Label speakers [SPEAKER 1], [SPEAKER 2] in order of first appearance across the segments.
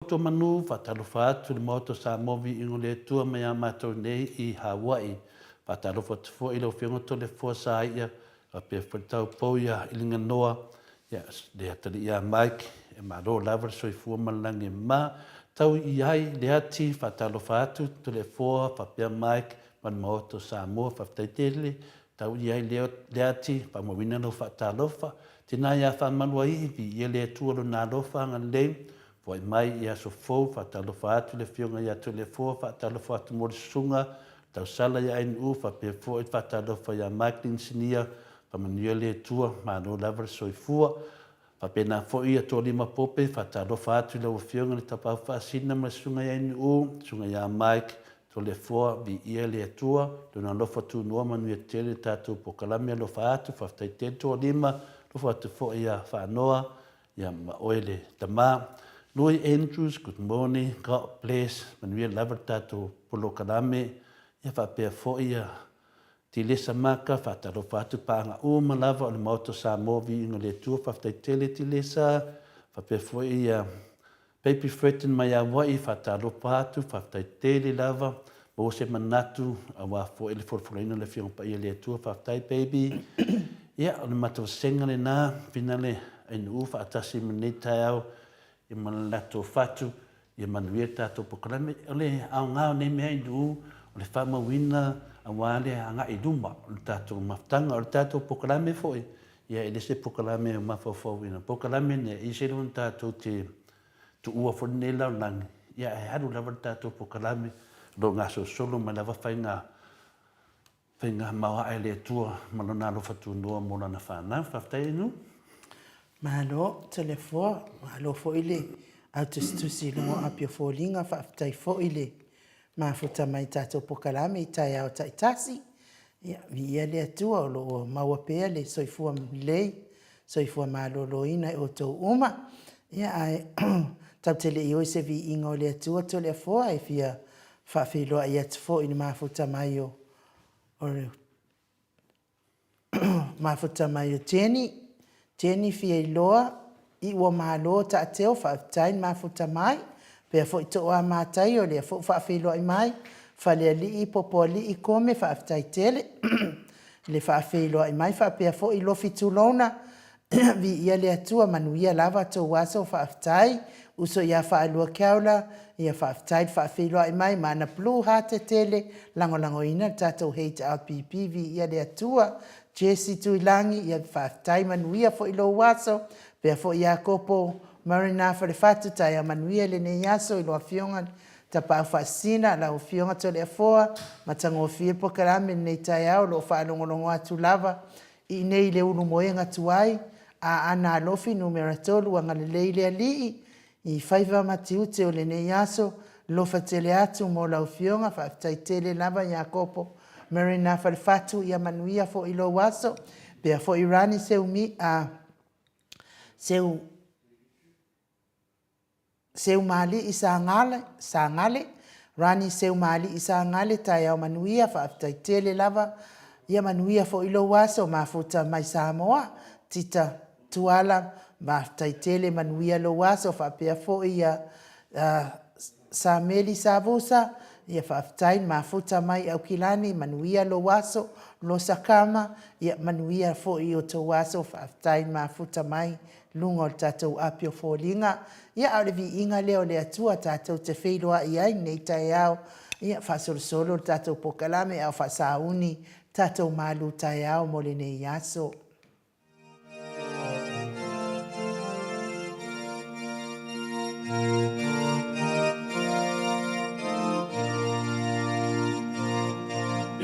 [SPEAKER 1] Maota Manu, Faatalofa atu le Maota o Samoa Viiga o le Atua mai a matou nei i Hawaii. Faatalofa atu foi i lau Afioga Toleafoa Saia faapea foi le taupou ia Iliganoa, ia le atalii ia Mike, e malo lava le soifua ma le lagi e mama. Tau i ai le ati, faatalofa atu Toleafoa faapea Mike ma le Maota o Samoa, faafetai tele. Tau i ai le ati, faamauina lau faatalofa. Tena ia Faamaluaii, viia le Atua Lona alofa agalelei, Foai mai i aso fou, faatalofa atu le Afioga ia Toleafoa, faatalofa atu mo le Susuga Tausala ia Ainu'u, faapea foi le faatalofa ia Mike Inisinia, faamanuia le Atua, malo lava le soifua. Faapena foi ia Toalima Pope, faatalofa atu i lau Afioga i le Tapaau Faasina ma le Susuga ia Ainu'u, Susuga ia Mike Toleafoa, viia le Atua, Lona alofa tunoa manuia tele le tatou polokalame, alofa atu, faafetai tele Toalima, alofa atu foi ia Faanoa, Ia ma oe le tama. Lui Andrews, good morning, God bless, manuia lava le tatou polokalame. Ia faapea foi ia Tilesa Maka, faatalofa atu paaga uma lava o le Maota o Samoa, viiga i le Atua, faafetai tele Tilesa. Faapea foi ia Baby Fretton mai Hawaii, faatalofa atu, faafetai tele lava. Maua se manatu aua foi le folafolaina o le Afioga Paia a le Atua. Faafetai baby. Ia, o le matou vasega lena, finale ainuu faatasi ma lenei taeao ia ma le latou fatu, ia manuia le tatou polokalame. O le aoga o nei mea ainuu, o le faamauina aua le agai i luma o le tatou mafutaga. O le tatou polokalame foi, ia e le se polokalame o mafaufauina. Polokalame nei, e ese lona tatou te tuua foi lenei lalolagi, ia ae alu lava le tatou polokalame, o lo o gasolosolo mai lava faiga faiga maoae a le Atua ma Lona alofa tunoa mo Lana fanau. Faafetai Inu.
[SPEAKER 2] Malo Toleafoa, malo foi le autusitusi i luga o api o foliga, faafetai foi le mafuta mai i tatou polokalame i taeao taitasi. Ia, viia le Atua o lo o maua pea le soifua lelei, soifua maloloina i outou uma. Ia, ae tatou te le i o i se viiga o le Atua Toleafoa, e fia faafeiloai atu foi i le mafuta mai o o mafuta mai o Jenny, Jenny Fiailoa, i ua malo Taateo faafetai le mafuta mai, pea foi Tooa Mataio lea foi ua faafeiloai mai, Falealii Popoalii Kome faafetai tele le faafeiloai mai faapea foi Lofi Tulouna Viia le Atua, manuia lava tou aso, faafetai. Uso ia Faalua Keaula, ia faafetai le faafeiloai mai, ma ana blue heart tele, lagolagoina le tatou HRPP, viia le Atua. Jesse Tuilagi, ia faafetai, manuia foi lou aso. Faapea foi Iakopo Marina Falefatu, taeao manuia i lenei aso i lau Afioga Tapaau Faasisina, lau Afioga Toleafoa, matagofie le polokalame i lenei taeao, o lo o faalogologo atu lava I inei i le Ulumoega tuai, Aana Alofi numera 3, Agalelei le Alii i faiva ma tiute o lenei aso, lofa tele atu mo lau Afioga, faafetai tele lava Iakopo Marina Falefatu, ia manuia foi lou aso, pea foi Rani Seumi, a, Seu, Seumalii Sagale, Sagale, Rani Seumalii Sagale, taeao manuia, faafetai tele lava, ia manuia foi lou aso, mafuta mai Samoa, Tita Tuala, faafetai tele, manuia lou aso, faapea foi ia Sameli Savusa, ia faafetai le mafuta mai Aukilani, manuia lou aso, Losa Kama, ia manuia foi o tou aso, faafetai le mafuta mai luga o le tatou api o foliga. Ia, a o le viiga lea o le Atua tatou te feiloai ai lenei taeao, ia faasolosolo le tatou polokalame a o faasauni tatou malu taeao mo lenei aso.
[SPEAKER 3] I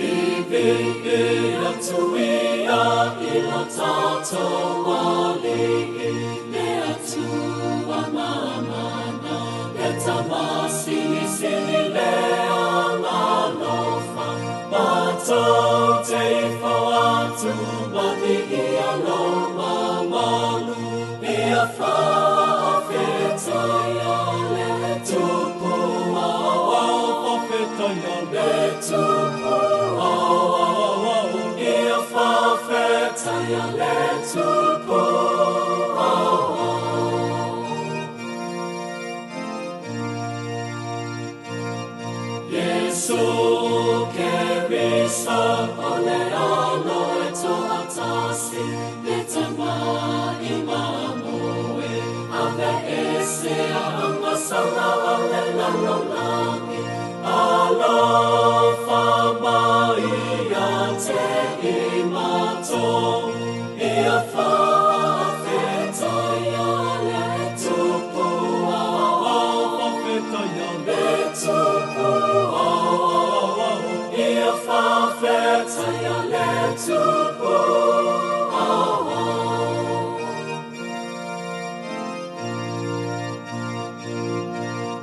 [SPEAKER 3] atu ia i lo tātou Alii, le Atua mana, le Tama silisili le agalofa, matou te ifo atu ma viia lou mamalu, ia faafetaia le Tupu aoao, faafetaia le Tupu aoao, ia faafetaia le Tupu aoao. Keriso o le Alo e toatasi, le Tama i mamoe, aveesea agasala o le lalolagi, alofa mai ia te i matou, ia faafetaia le Tupu Aoao, faafetaia le Tupu Aoao, ia faafetaia le Tupu Aoao.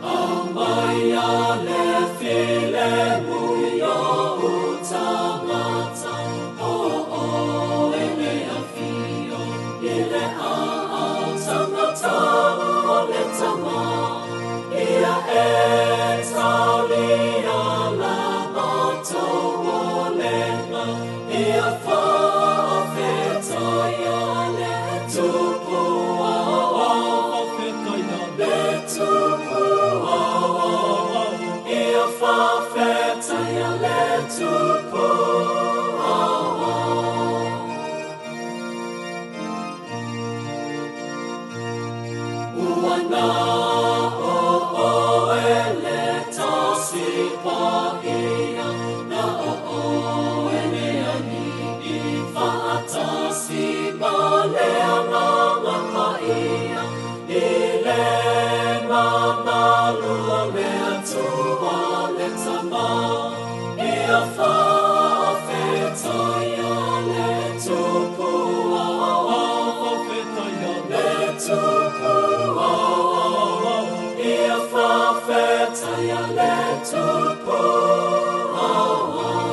[SPEAKER 3] Aumaia le filemu i ou tagata, o oe le afio i le aao tagata o le Tama, ia e taulia la matou olega, ia faafetaia le Tupu Aoao, faafetaia le Tupu Aoao, ia faafetaia le Tupu Aoao. Ua na o oe le Tasi Paia, na o oe le Alii, faatasi ma le Agaga Paia, i le mamalu o le Atua le Tama, ia faafetaia le Tupu Aoao, faafetaia le Tupu Aoao, ia faafetaia le Tupu Aoao.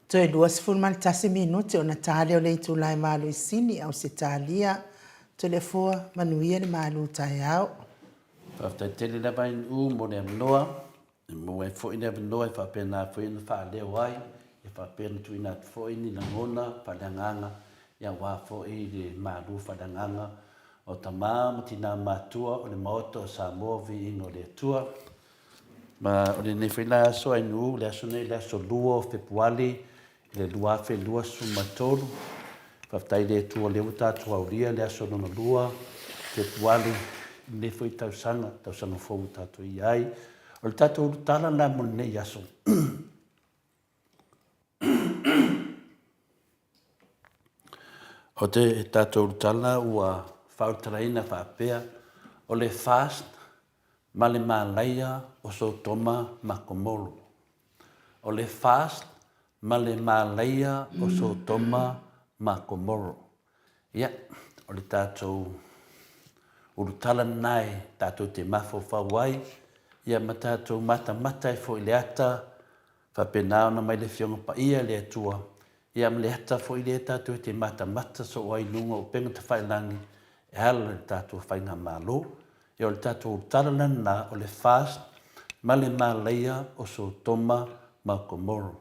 [SPEAKER 2] Toe 21 minute ona ta lea o le itula e malu i Sini, Ausetalia. Toleafoa, manuia le malu taeao.
[SPEAKER 1] Faafetai tele lava i Nu'u mo le avanoa. E maua ai foi le avanoa e faapena foi ona faaleo ai, e faapea ona tuuina atu foi ni lagona faaleagaga aua foi le malu faaleagaga o tama ma tina matua o le Maota o Samoa, Viiga o le Atua. Ma o lenei foi la aso Ainuu, le aso nei le aso 2 o Fepuali i le 2023. Faafetai i le Atua o lea ua tatou aulia le aso lona 2 Fepuali i lenei foi tausaga, tausaga fou ua tatou i ai. O le tatou ulutala la mo lenei aso. O te tatou ulutala ua faaulutalaina faapea, o le fast ma le malaia o Sotoma ma Komoro. O le fast ma le malaia o Sotoma ma Komoro. Ia, o le tatou ulutala lena e tatou te mafaufau ai, ia ma tatou matamata ai foi i le ata Faapena ona mai le Afioga Paia i le Atua, ia ma le ata foi lea tatou te matamata soo ai i luga o upega tafailagi e ala i le tatou faigamalo. Ia o le tatou tala la lena o le fast ma le malaia o Sotoma ma Komoro.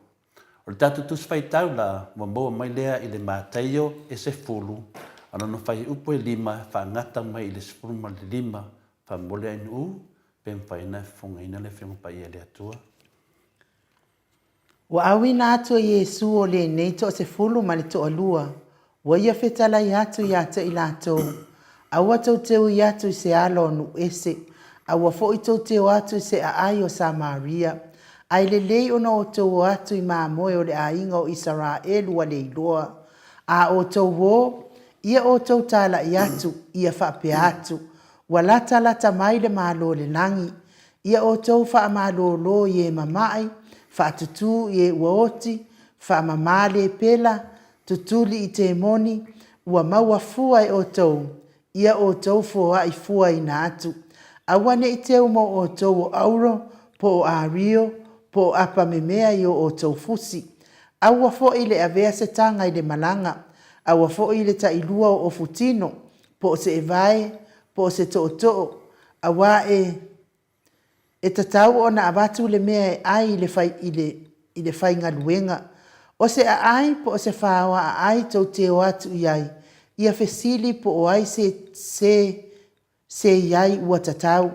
[SPEAKER 1] O le tatou Tusi Faitau la ua maua mai lea i le Mataio e 10, a lona fuaiupu e 5 e faagata mai i le 15. Faamolemole Ainuu pe mafai ona e fofogaina le Afioga Paia i le Atua.
[SPEAKER 2] Ua auina atu e Iesu o lenei toasefulu ma le toalua, ua ia fetalai atu ia te i latou, Aua tou te ui atu i se ala o nuu ese, aua foi tou te o atu i se aai o Samaria, ae lelei ona outou o atu i mamoe o le aiga o Isaraelu ua leiloa. A outou o, ia outou talai atu, ia faapea atu, Ua latalata mai le Malo o le lagi. Ia outou faamalōlō i e mamaʻi, faatutū i e ua oti, faamamā le pela, tutuli i temoni, ua maua fua e outou, ia outou foaʻi fuaina atu. Aua ne i teu mo outou o auro, po o ario, po o apa memea i o outou fusi. Aua foʻi le avea se taga i le malaga, aua foʻi le tailua o ofutino, po o se evae, po o se tootoo, auā e e tatau ona avatu le mea e ʻai i le fai, i le, i le faigaluega. O se aai po o se faoa aai tou te o atu i ai, ia fesili po o ai se, se, se i ai ua tatau.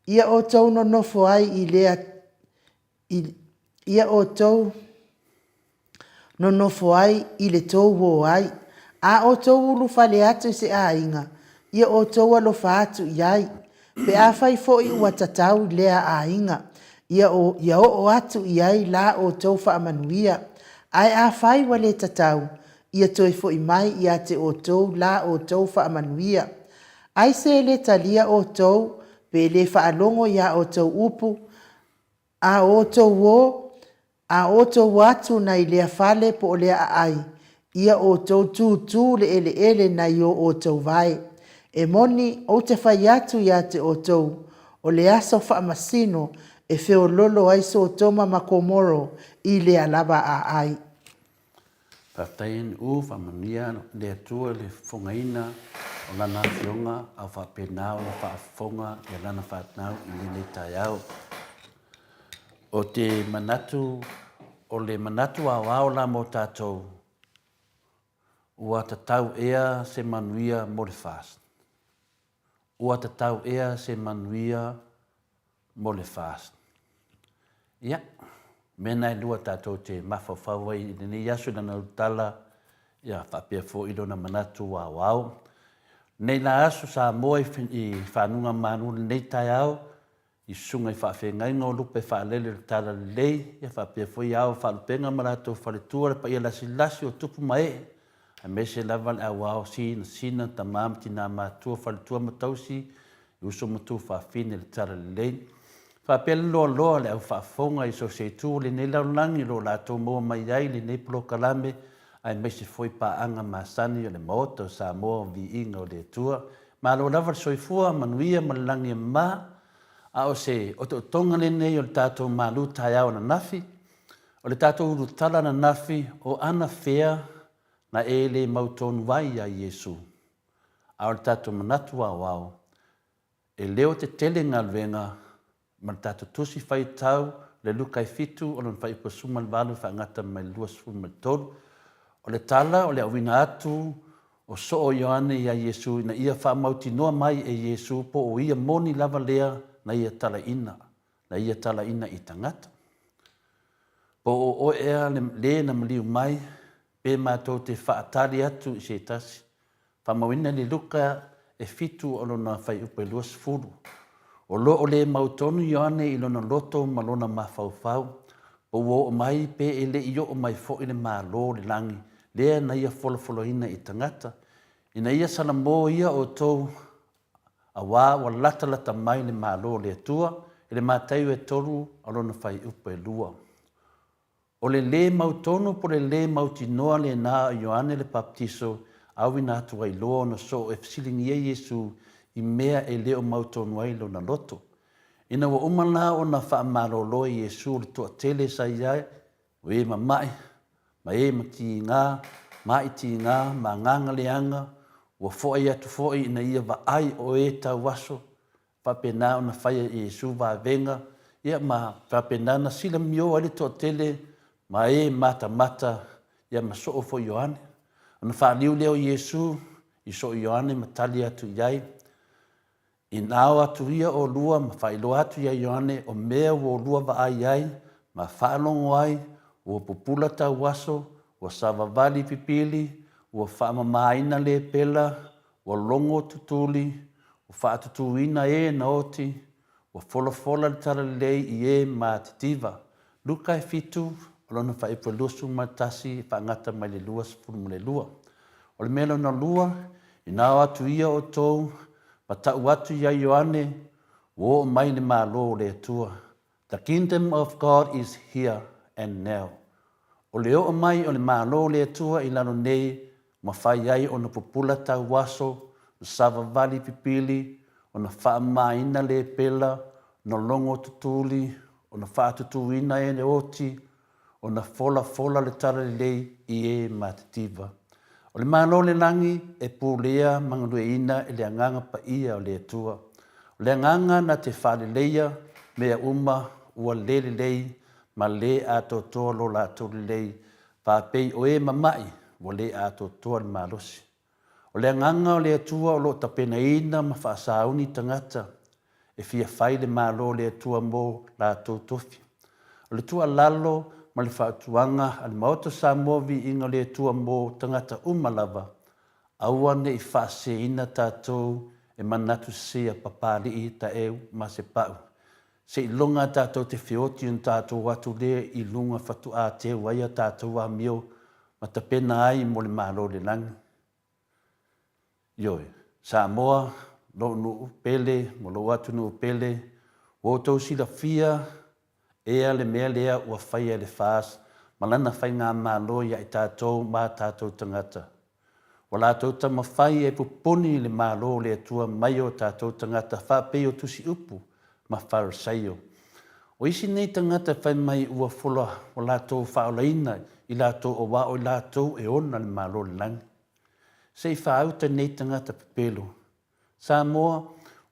[SPEAKER 2] Ia outou nonofo ai i lea i, ia outou nonofo ai i le tou o ai. A outou ulufale atu i se aiga, ia outou alofa atu i ai. Pe afai foi ua tatau i lea aiga, ia, o, ia oo atu i ai la outou faamanuia. Ae afai ua le tatau, ia toe foi mai ia te outou la outou faamanuia. Ai se le talia outou, pe le faalogo iā outou upu, a outou o, a outou o atu nai lea fale po o lea aai, ia outou tutū le eleele nai o outou vae. E moni, ou te fai atu ia te outou, o le aso faamasino e feololo ai Sotoma ma Komoro i lea lava aai.
[SPEAKER 1] Faafetai NU, faamanuia le Atua i le fofogaina o Lana Afioga a o faapena ona faafofoga i Lana fanau i lenei taeao. O te manatu, o le manatu aoao la mo tatou, ua tatau ea se manuia mo le FAST? Ua tatau ea se manuia mo le FAST? Ia, mea na e lua tatou te mafaufau ai i lenei aso i lana ulutala, ia faapea foi lona manatu aoao. Nei la aso Samoa i fanuga malu lenei taeao, i susuga i faafeagaiga o lupe faalele o le Talalelei, ia faapea foi ao faalupega ma latou faletua, le paia lasilasi o tupu ma ee, aemaise lava le auao sinasina, tama ma tina matua, faletua ma tausi, i uso ma tuafafine i le Talalelei. Faapea le loaloa o le au faafofoga i so o se itu o lenei lalolagi o lo o latou maua mai ai lenei polokalame aemaise foi paaga masani o le Maota o Samoa o Viiga o le Atua. Malo lava le soifua, manuia ma le lagi e mama. A o se otootoga lenei o le tatou malu taeao ananafi, o le tatou ulutala ananafi o anafea na e le mautonu ai iā Iesu. A o le tatou manatu aoao, e leo tetele galuega ma le tatou Tusi Faitau, le Luka e 7, o lona fuaiupu e 18 e faagata mai le 23. O le tala o le auina atu o soo o Ioane iā Iesu ina ia faamautinoa mai e Iesu po o ia moni lava lea na ia talaina, na ia talaina i tagata. Po o oe ea le le na maliu mai, pe matou te faatali atu i se tasi. Faamauina le Luka e 7 o lona fuaiupu e 20. O lo o le mautonu Ioane i lona loto ma lona mafaufau, po ua oo mai pe e le i oo mai foi le Malo o le lagi lea na ia folafolaina i tagata, ina ia salamo ia outou auā ua latalata mai le Malo o le Atua, i le Mataio e 3 o lona fuaiupu e 2. O le lē mautonu po o le lē mautinoa lena o Ioane le Papatiso auina atu ai loa ona soo e fesiligia Iesu i mea e le o mautonu ai lona loto. Ina ua uma la ona faamalolo e Iesu le toatele sa i ai, o e mama'i, ma e matiga, ma i tiga, ma agaga leaga, ua foai atu foi ina ia vaai o e tauaso faapena ona faia e Iesu vavega, ia ma faapena ona silamio ai le toatele ma e matamata, ia ma soo foi Ioane. Ona faaliu lea o Iesu i soo Ioane ma tali atu i ai, Ina o atu ia olua ma faailoa atu iā Ioane o mea ua olua vaai ai ma faalogo ai, ua pupula tauaso, ua savavali pipili, ua faamamaina lepela, ua logo tutuli, ua faatutuina e na oti, ua folafola le talalelei i e matitiva. Luka e 7, o lona fuaiupu e 21 e faagata mai le 22. O le mea lona lua, ina o atu ia outou ma tau atu iā Ioane, ua oo mai le Malo o le Atua. The kingdom of God is here and now. O le oo mai o le Malo o le Atua i lalo nei ma fai ai ona pupula tauaso, ona savavali pipili, ona faamamaina lepela, ona logo tutuli, ona faatutuina e le oti, ona folafola le talalelei i e matitiva. O le Malo o le lagi e pulea ma galueaiina e le Agaga Paia o le Atua. O le Agaga na te faaleleia mea uma ua le lelei ma le atoatoa lo latou lelei, faapei o e mama'i ua le atoatoa le malosi. O le Agaga o le Atua o lo o tapenaina ma faasauni tagata. E fia fai le Malo o le Atua mo latou tofi. O le tuualalo ma le fautuaga a le Maota o Samoa Viiga o le Atua mo tagata uma lava, aua ne i faaseseina tatou e manatu sese a Papalii, Taeu ma Sepau. Seiloga tatou te feoti ona tatou atu lea i luga faatoa teu ai a tatou amio ma tapena ai mo le Malo o le Lagi. Ioe, Samoa, lou nuu pele ma lou atunuu pele, ua outou silafia ea le mea lea ua faia e le FAST ma lana faigamalo ia i tatou ma tatou tagata. Ua latou taumafai e pupuni le Malo o le Atua mai o tatou tagata faapei o tusiupu ma Farisaio. O isi nei tagata fai mai ua fola ua latou faaolaina i latou aua o i latou e ona le Malo o le Lagi. Se i faauta nei tagata pepelo. Samoa,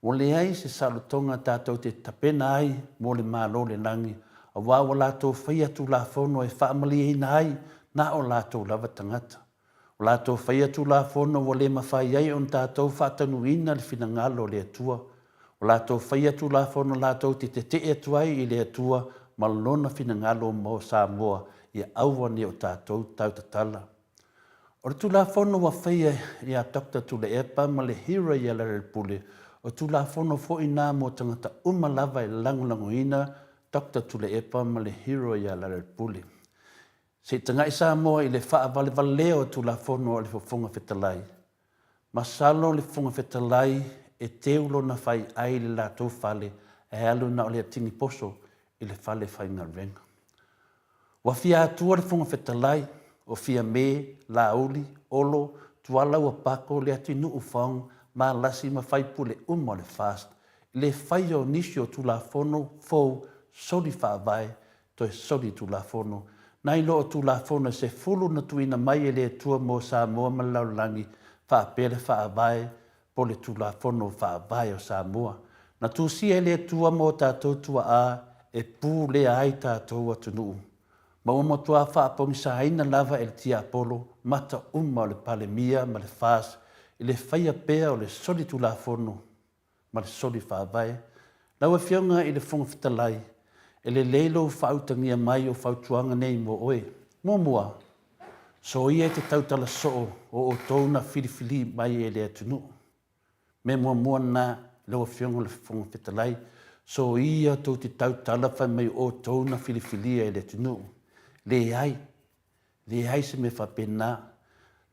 [SPEAKER 1] ua leai se saolotoga tatou te tapena ai mo le Malo o le Lagi, aua ua latou faia Tulafono e faamalieina ai na o latou lava tagata. Ua latou faia Tulafono ua le mafai ai ona tatou faataunuuina le finagalo o le Atua. Ua latou faia Tulafono latou te tetee atu ai i le Atua ma Lona finagalo mo Samoa ia aua ne o tatou tautatala. O le Tulafono ua faia ia Doctor Tuilaepa ma le Hira ia Lealailepule, o Tulafono foi na mo tagata uma lava e lagolagoina Doctor Tuilaepa ma le Hira ia Lealailepule. Se i tagai Samoa i le faavalevalea o Tulafono a le Fofoga Fetalai. Masalo le Fofoga Fetalai e teu lona faiai i le latou fale ae alu na o le atigi poso i le fale faigaluega. Ua fia atua le Fofoga Fetalai, o Fiame, Laauli, Olo, Tuala ua pako Leatinuu Fong, Malasi ma faipule uma o le FAST i le faia o nisi o Tulafono fou soli faavae toe soli Tulafono nai lo o Tulafono e sefulu na tuuina mai e le Atua mo Samoa ma le lalolagi faapea le Faavae po le Tulafono Faavae o Samoa na tusia e le Atua mo tatou tuaa e pulea ai tatou atunuu ma ua matua faapogisaina lava e le tiapolo mata uma o le Palemia ma le FAST i le faia pea o le soli Tulafono ma le soli faavae. Lau Afioga i le Fofoga Fetalai, e lelei lou faautagia mai o fautuaga nei mo oe. Muamua, soia i te tautala soo o outou na filifili mai e le atunuu. Mea muamua lena, lau Afioga i le Fofoga Fetalai, soia tou te tautala fai mai o outou na filifilia e le atunuu. Leai, Leai se mea faapena.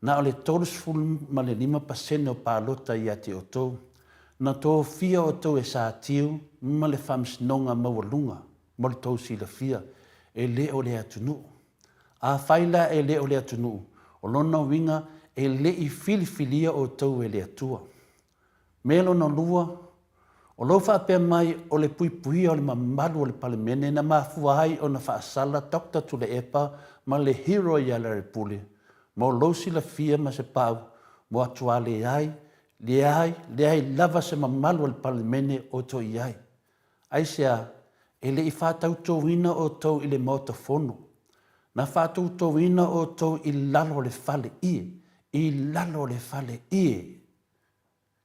[SPEAKER 1] Na o le 35 pasene o palota ia te outou. Na tofia outou e Satiu ma le Faamasinoga Maualuga mo le tou silafia, e le o le atunuu. Afai la e le o le atunuu, o lona uiga e le i filifilia outou e le Atua. Mea lona lua, o lou faapea mai o le puipuia o le mamalu o le Palemene na mafua ai ona faasala Doctor Tuilaepa ma le hero ia Lealailepule, mo lou silafia ma se pau mo atuā leai, leai, leai lava se mamalu o le Palemene o to i ai. Aisea, e le i faatautouina outou i le Maota Fono. Na faatautouina outou i lalo o le fale ie, i lalo o le fale ie.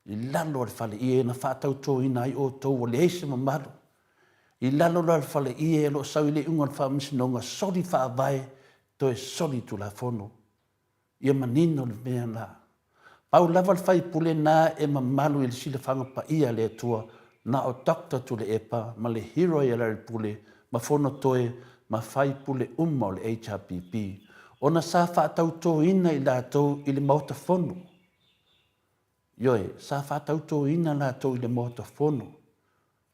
[SPEAKER 1] I lalo o le faleie na faatautoina ai outou ua leai se mamalu. I lalo la o le faleie o lo o sau i le iuga o le faamasinoga soli faavae toe soli tulafono. Ia manino le mea la. Pau lava le faipule na e mamalu i le silafaga paia a le Atua na o Doctor Tuilaepa ma le hero ia Lealailepule ma Fonotoe ma faipule uma o le HRPP ona sa faatautoina i latou i le Maota Fono. Ioe, sa faatautoina latou i le Maota Fono,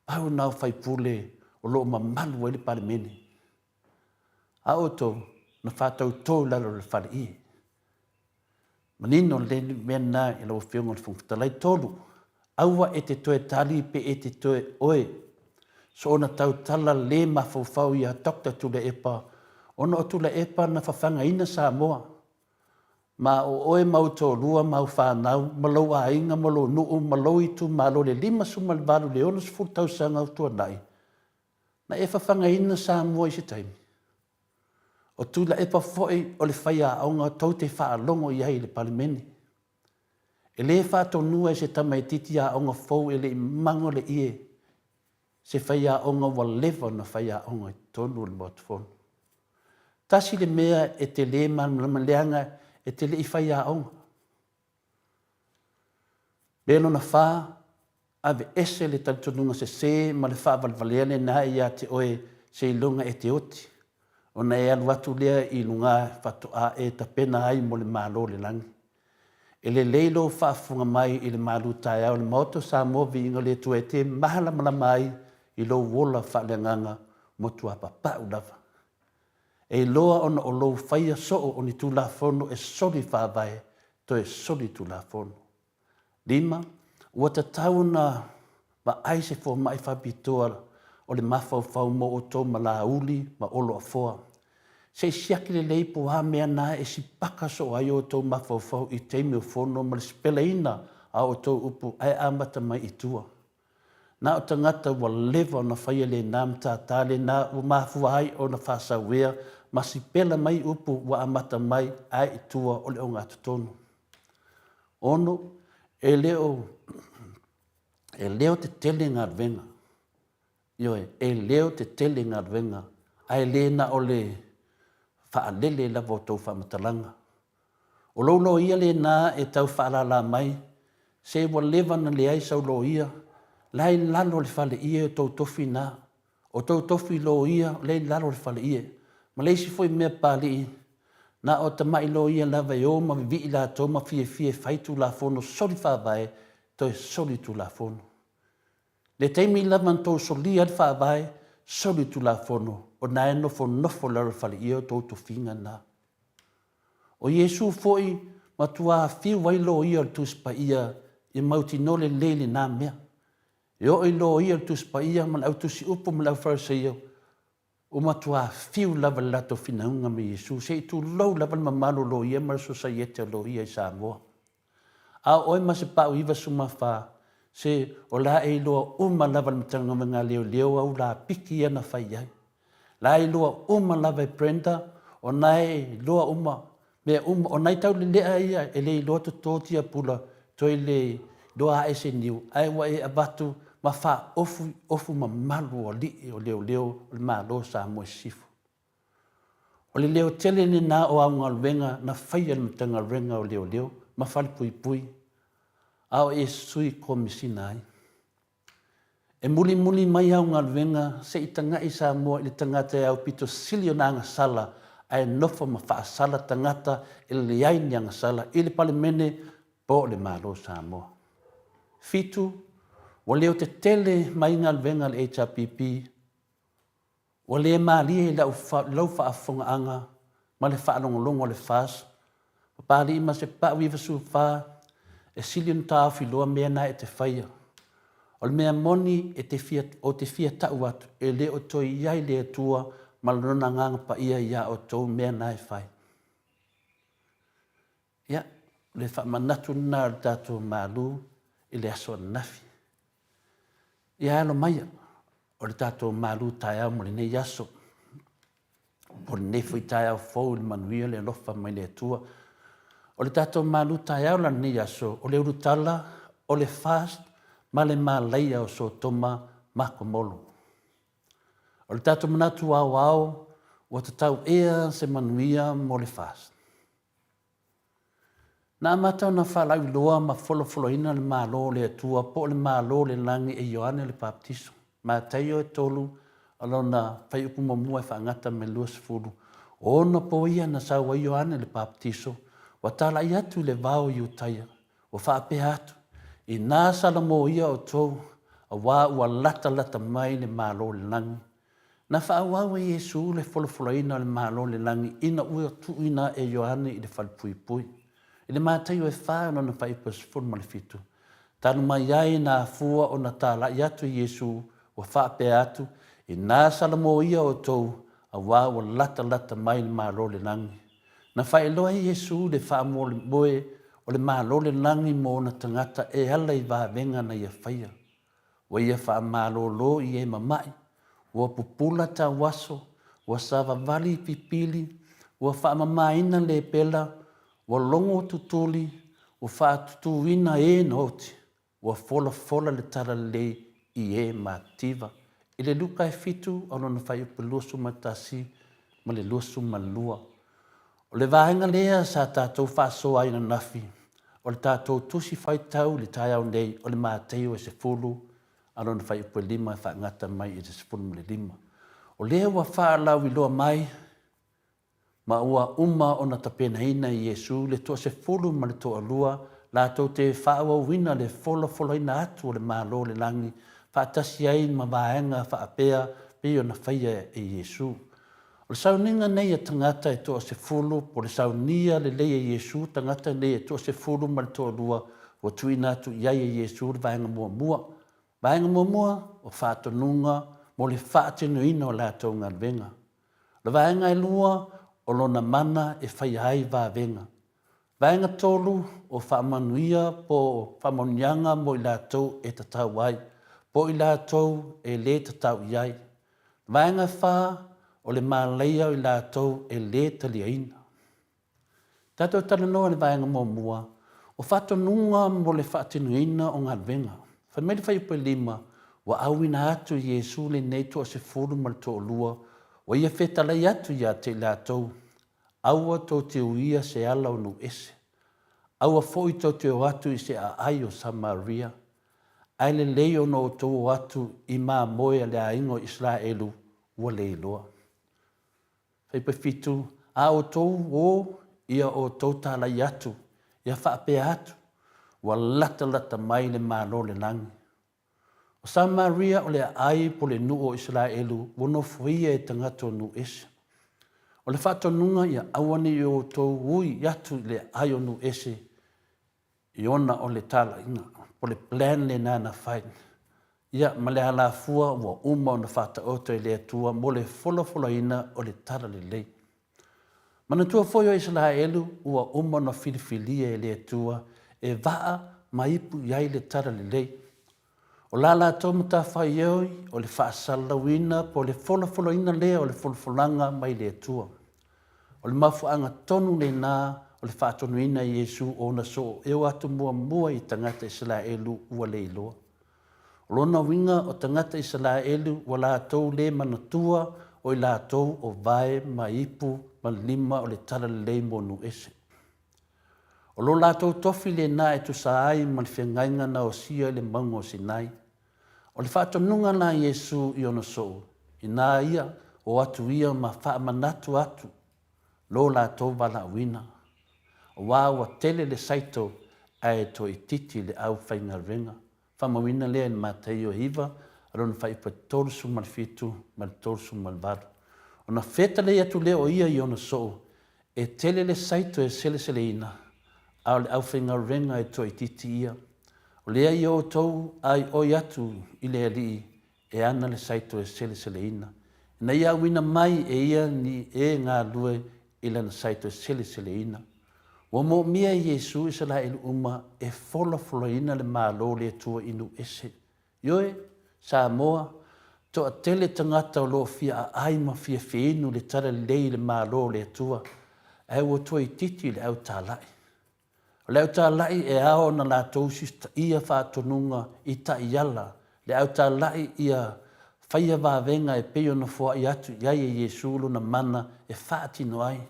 [SPEAKER 1] pau na o faipule o lo o mamalu ai le Palemene. A outou, na faatauto i lalo o le faleie. Manino le mea lena i lau Afioga i le Fofoga Fetalai. 3, aua e te toe tali pe e te toe oe soona tautala le mafaufau ia Doctor Tuilaepa ona o Tuilaepa na fafagaina Samoa Ma o oe ma ou toalua ma au fanau, ma lou aiga ma lou nuu ma lou itumalo i le 58 i le 60 tausaga ua tuanai, na e fafagaina Samoa i se taimi? O Tuilaepa foi o le faiaoga tou te faalogo i ai i le Palemene. E le faatonua e se tamaititi aoga fou e le i mago le ie. se faiaoga ua leva ona faiaoga i totonu o le Maota Fono. Tasi le mea e te le malamalama leaga e te le i faiaoga. Mea lona fa, aveese le talitonuga sese ma le faavalevalea lena ia te oe seiloga e te oti, ona e alu atu lea i luga faatoa e tapena ai mo le Malo o le Lagi. E lelei lou faafofoga mai i le malu taeao i le Maota o Samoa Viiga o le Atua e te malamalama ai i lou ola faaleagaga motuapapau lava. E iloa ona o lou faia soo o ni Tulafono e soli faavae toe soli Tulafono. 5, Ua tatau ona vaai se fomai faapitoa o le mafaufau mo outou ma Laauli ma Olo Afoa. Se i siaki lelei po o a mea na e sipaka soo ai outou mafaufau i taimi o fono ma le sipelaina a outou upu ae amata mai i tua. Na o tagata ua leva ona faia lena matata lena ua mafua ai ona faasauea ma sipela mai upu ua amata mai ae i tua o le ogatotonu. 6, E le o, e leo tetele galuega. Ioe, e leo tetele galuega, ae le na o le faalele lava o tou faamatalaga. O lou loia lena e tau faalala mai, se ua leva ona leai sau loia, la i lalo o le faleie o tou tofi na. O tou tofi loia o lea i lalo o le faleie. Ma le isi foi mea Papalii, na o tamai loia lava e o ma vivii latou ma fiafia e fai tulafono soli faavae toe soli tulafono. Le taimi lava na tou solia ai le faavae, soli tulafono, o na e nofonofo i lalo o le faleie o tou tofiga na. O Iesu foi, matua fiu ai loia o le Tusi Paia ia mautinoa lelei lena mea. E oo i loia o le Tusi Paia ma le au tusi upu ma le au Fariseio, ua matua fiu lava le latou finauga ma Iesu, se i tulou lava le mamalu o loia ma le sosaiete o loia i Samoa. A o oe ma se pau 94, se o la e iloa uma lava le Matagaluega a Leoleo au lapiki ia na fai i ai. La e iloa uma lava e Brenda, o na e iloa uma mea uma, o nai taulelea ia e le iloa toto tiapula toe le iloa ae se niu, ae ua e avatu ma faaofu i ofu mamalu o alii o leoleo o le Malo o Samoa i Sisifo. O le leo tele lena o au galuega na faia e le Matagaluega o Leoleo ma Falepuipui a o e Sui Komesina ai. E mulimuli mai au galuega se i taga'i Samoa i le tagata e aupito sili ona agasala ae nofo ma faasala tagata e leai ni agasala i le Palemene po o le Malo o Samoa. 7, Ua leo tetele mai galuega a le HRPP Ua le malie i lau lau faafofogaaga ma le faalogologo a le FAST, Papalii ma se pau 94, e sili ona taofi loa mea na e te faia. O le mea moni e te fia, ou te fia tau atu, e le o toe i ai le Atua ma Lona Agaga Paia iā outou mea na e fai. Ia, o le faamanatu lena o le tatou malu i le aso ananafi. Ia alo maia, o le tatou malu taeao mo lenei aso, po o lenei foi taeao fou i le manuia le alofa mai le Atua. O le tatou malu taeao la lenei aso, o le ulutala, o le fast ma le malaia o Sotoma ma Komolo. O le tatou manatu aoao, ua tatau ea se manuia mo le fast. Na amata ona faalauiloa ma folafolaina le Malo o le Atua po o le Malo o le Lagi e Ioane le Papatiso. Mataio e 3, o lona fuaiupu muamua e faagata mai le 20. O ona po ia na sau ai Ioane le Papatiso, ua talai atu i le vao o Iutaia, ua faapea atu, Inā salamoia outou, auā ua latalata mai le Malo o le Lagi. Na faaauau e Iesu le folafolaina o le Malo o le lagi ina ua tuuina e Ioane i le falepuipui. I le Mataio e fa lona faaipu e 17, talu mai ai na afua ona talai atu e Iesu, ua faapea atu, Inā salamoia outou, auā ua latalata mai le Malo o le lagi. Na faailoa e Iesu le faamoemoe o le Malo o le lagi mo ona tagata e ala i vavega na ia faia. Ua ia faamalolo i e mama'i, ua pupula tauaso, ua savavali pipili, ua faamamaina lepela, ua logo tutuli, ua faatutuina e na oti, ua folafola le talalelei i e matitiva. I le Luka e fitu a lona fuaiupu 21 ma le 22. O le vaega lea sa tatou faasoa ai ananafi, o le tatou tusi faitau i le taeao nei o le Mateio e 10 a lona fuaiupu e 5 e faagata mai i le 15. O lea ua faalauiloa mai Ma ua uma ona tapenaina e Iesu le toasefulu ma le toalua latou te faaauauina le folafolaina atu o le Malo o le lagi faatasi ai ma vaega faapea pei ona faia e Iesu. O le sauniga nei a tagata e toasefulu po o le saunia lelei e Iesu tagata nei e toasefulu ma le toalua ua tuuina atu i ai e Iesu le vaega muamua. Vaega muamua, o faatonuga mo le faatinoina o latou galuega. O le vaega e lua, o lona mana e faia ai vavega. Vaega 3, o faamanuia po o faamanuiaga mo i latou e tatau ai, po o i latou e le tatau i ai. Vaega 4, o le malaia o i latou e le taliaina. Tatou talanoa i le vaega muamua, o faatonuga mo le faatinoina o galuega. Fai mai le fuaiupu e 5, ua auina atu e Iesu lenei toasefulu ma le toalua, ua ia fetalai atu ia te i latou, Aua tou te uia se ala o nuu ese, aua foi tou te o atu i se aai o Samaria, ae lelei ona outou o atu i mamoe a le aiga o Isaraelu ua le iloa. Faipafitu, a outou o, ia outou talai atu, ia faapea atu, ua latalata mai le Malo o le lagi. O Samaria o le aai po le nuu o Isaraelu ua nofoia e tagata o nuu ese. O le faatonuga ia aua ne i outou ui atu i le aai o nuu ese i ona o le talaiga po le plan lena na fai. Ia, ma le alafua ua uma ona faataoto e le Atua mo le folafolaina o le talalelei. Manatua foi o Isaraelu ua uma ona filifilia e le Atua e vaa ma ipu i ai le talalelei. O la latou matafaioi o le faasalalauina po o le folafolaina lea o le folafolaga mai le Atua. O le mafuaaga tonu lena o le faatonuina e Iesu o ona soo e o atu muamua i tagata Isaraelu ua le iloa. O lona uiga o tagata Isaraelu ua latou le manatua o i latou o vae ma ipu ma lima o le talalelei mo nuu ese. O lo latou tofi lena e tusa ai ma le feagaiga na osia i le mauga o Sinai. O le faatonuga la a Iesu i ona soo, inā ia o atu ia ma faamanatu atu lo latou valaauina, auā ua tele le saito ae toaitiiti le aufaigaluega. Faamauina lea i le Mataio 9, a lona faaiupa 37 ma le 38. Ona fetalai atu lea o ia i ona soo, e tele le saito e seleseleina, a o le aufaigaluega e toaitiiti ia. O lea ia outou aioi atu i le Alii e ana le saito e seleseleina, ina ia auina mai e ia ni e galue i lana saito e seleseleina. Ua moomia e Iesu Isaraelu uma e folafolaina le Malo o le Atua i nuu ese. Ioe, Samoa, toatele tagata o lo o fia aai ma fia feinu le talalelei i le Malo o le Atua, ae ua toaitiiti le au talai. O le autalai e ao ona latou sistaia faatonuga i taiala, le autalai ia faia vavega e pei ona foai atu i ai e Iesu lona mana e faatino ai,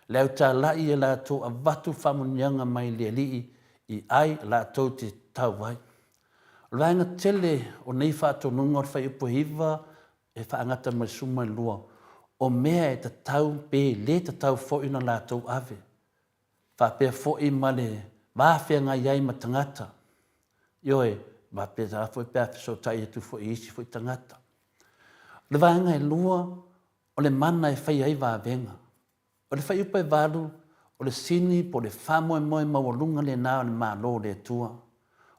[SPEAKER 1] le autalai ia latou avatu faamanuiaga mai le Alii i ai latou te tau ai. O le vaega tele o nei faatonuga o le fuaiupu e 9 e faagata mai le 12, o mea e tatau pe le tatau foi ona latou ave. faapea foi ma le va feagai ai ma tagata. Ioe, faapena foi pe a fesootai atu foi i isi foi tagata. O le vaega e lua, o le mana e faia ai vavega. O le fuaiupu e 8, o le sini po o le faamoemoe maualuga lena o le Malo o le Atua,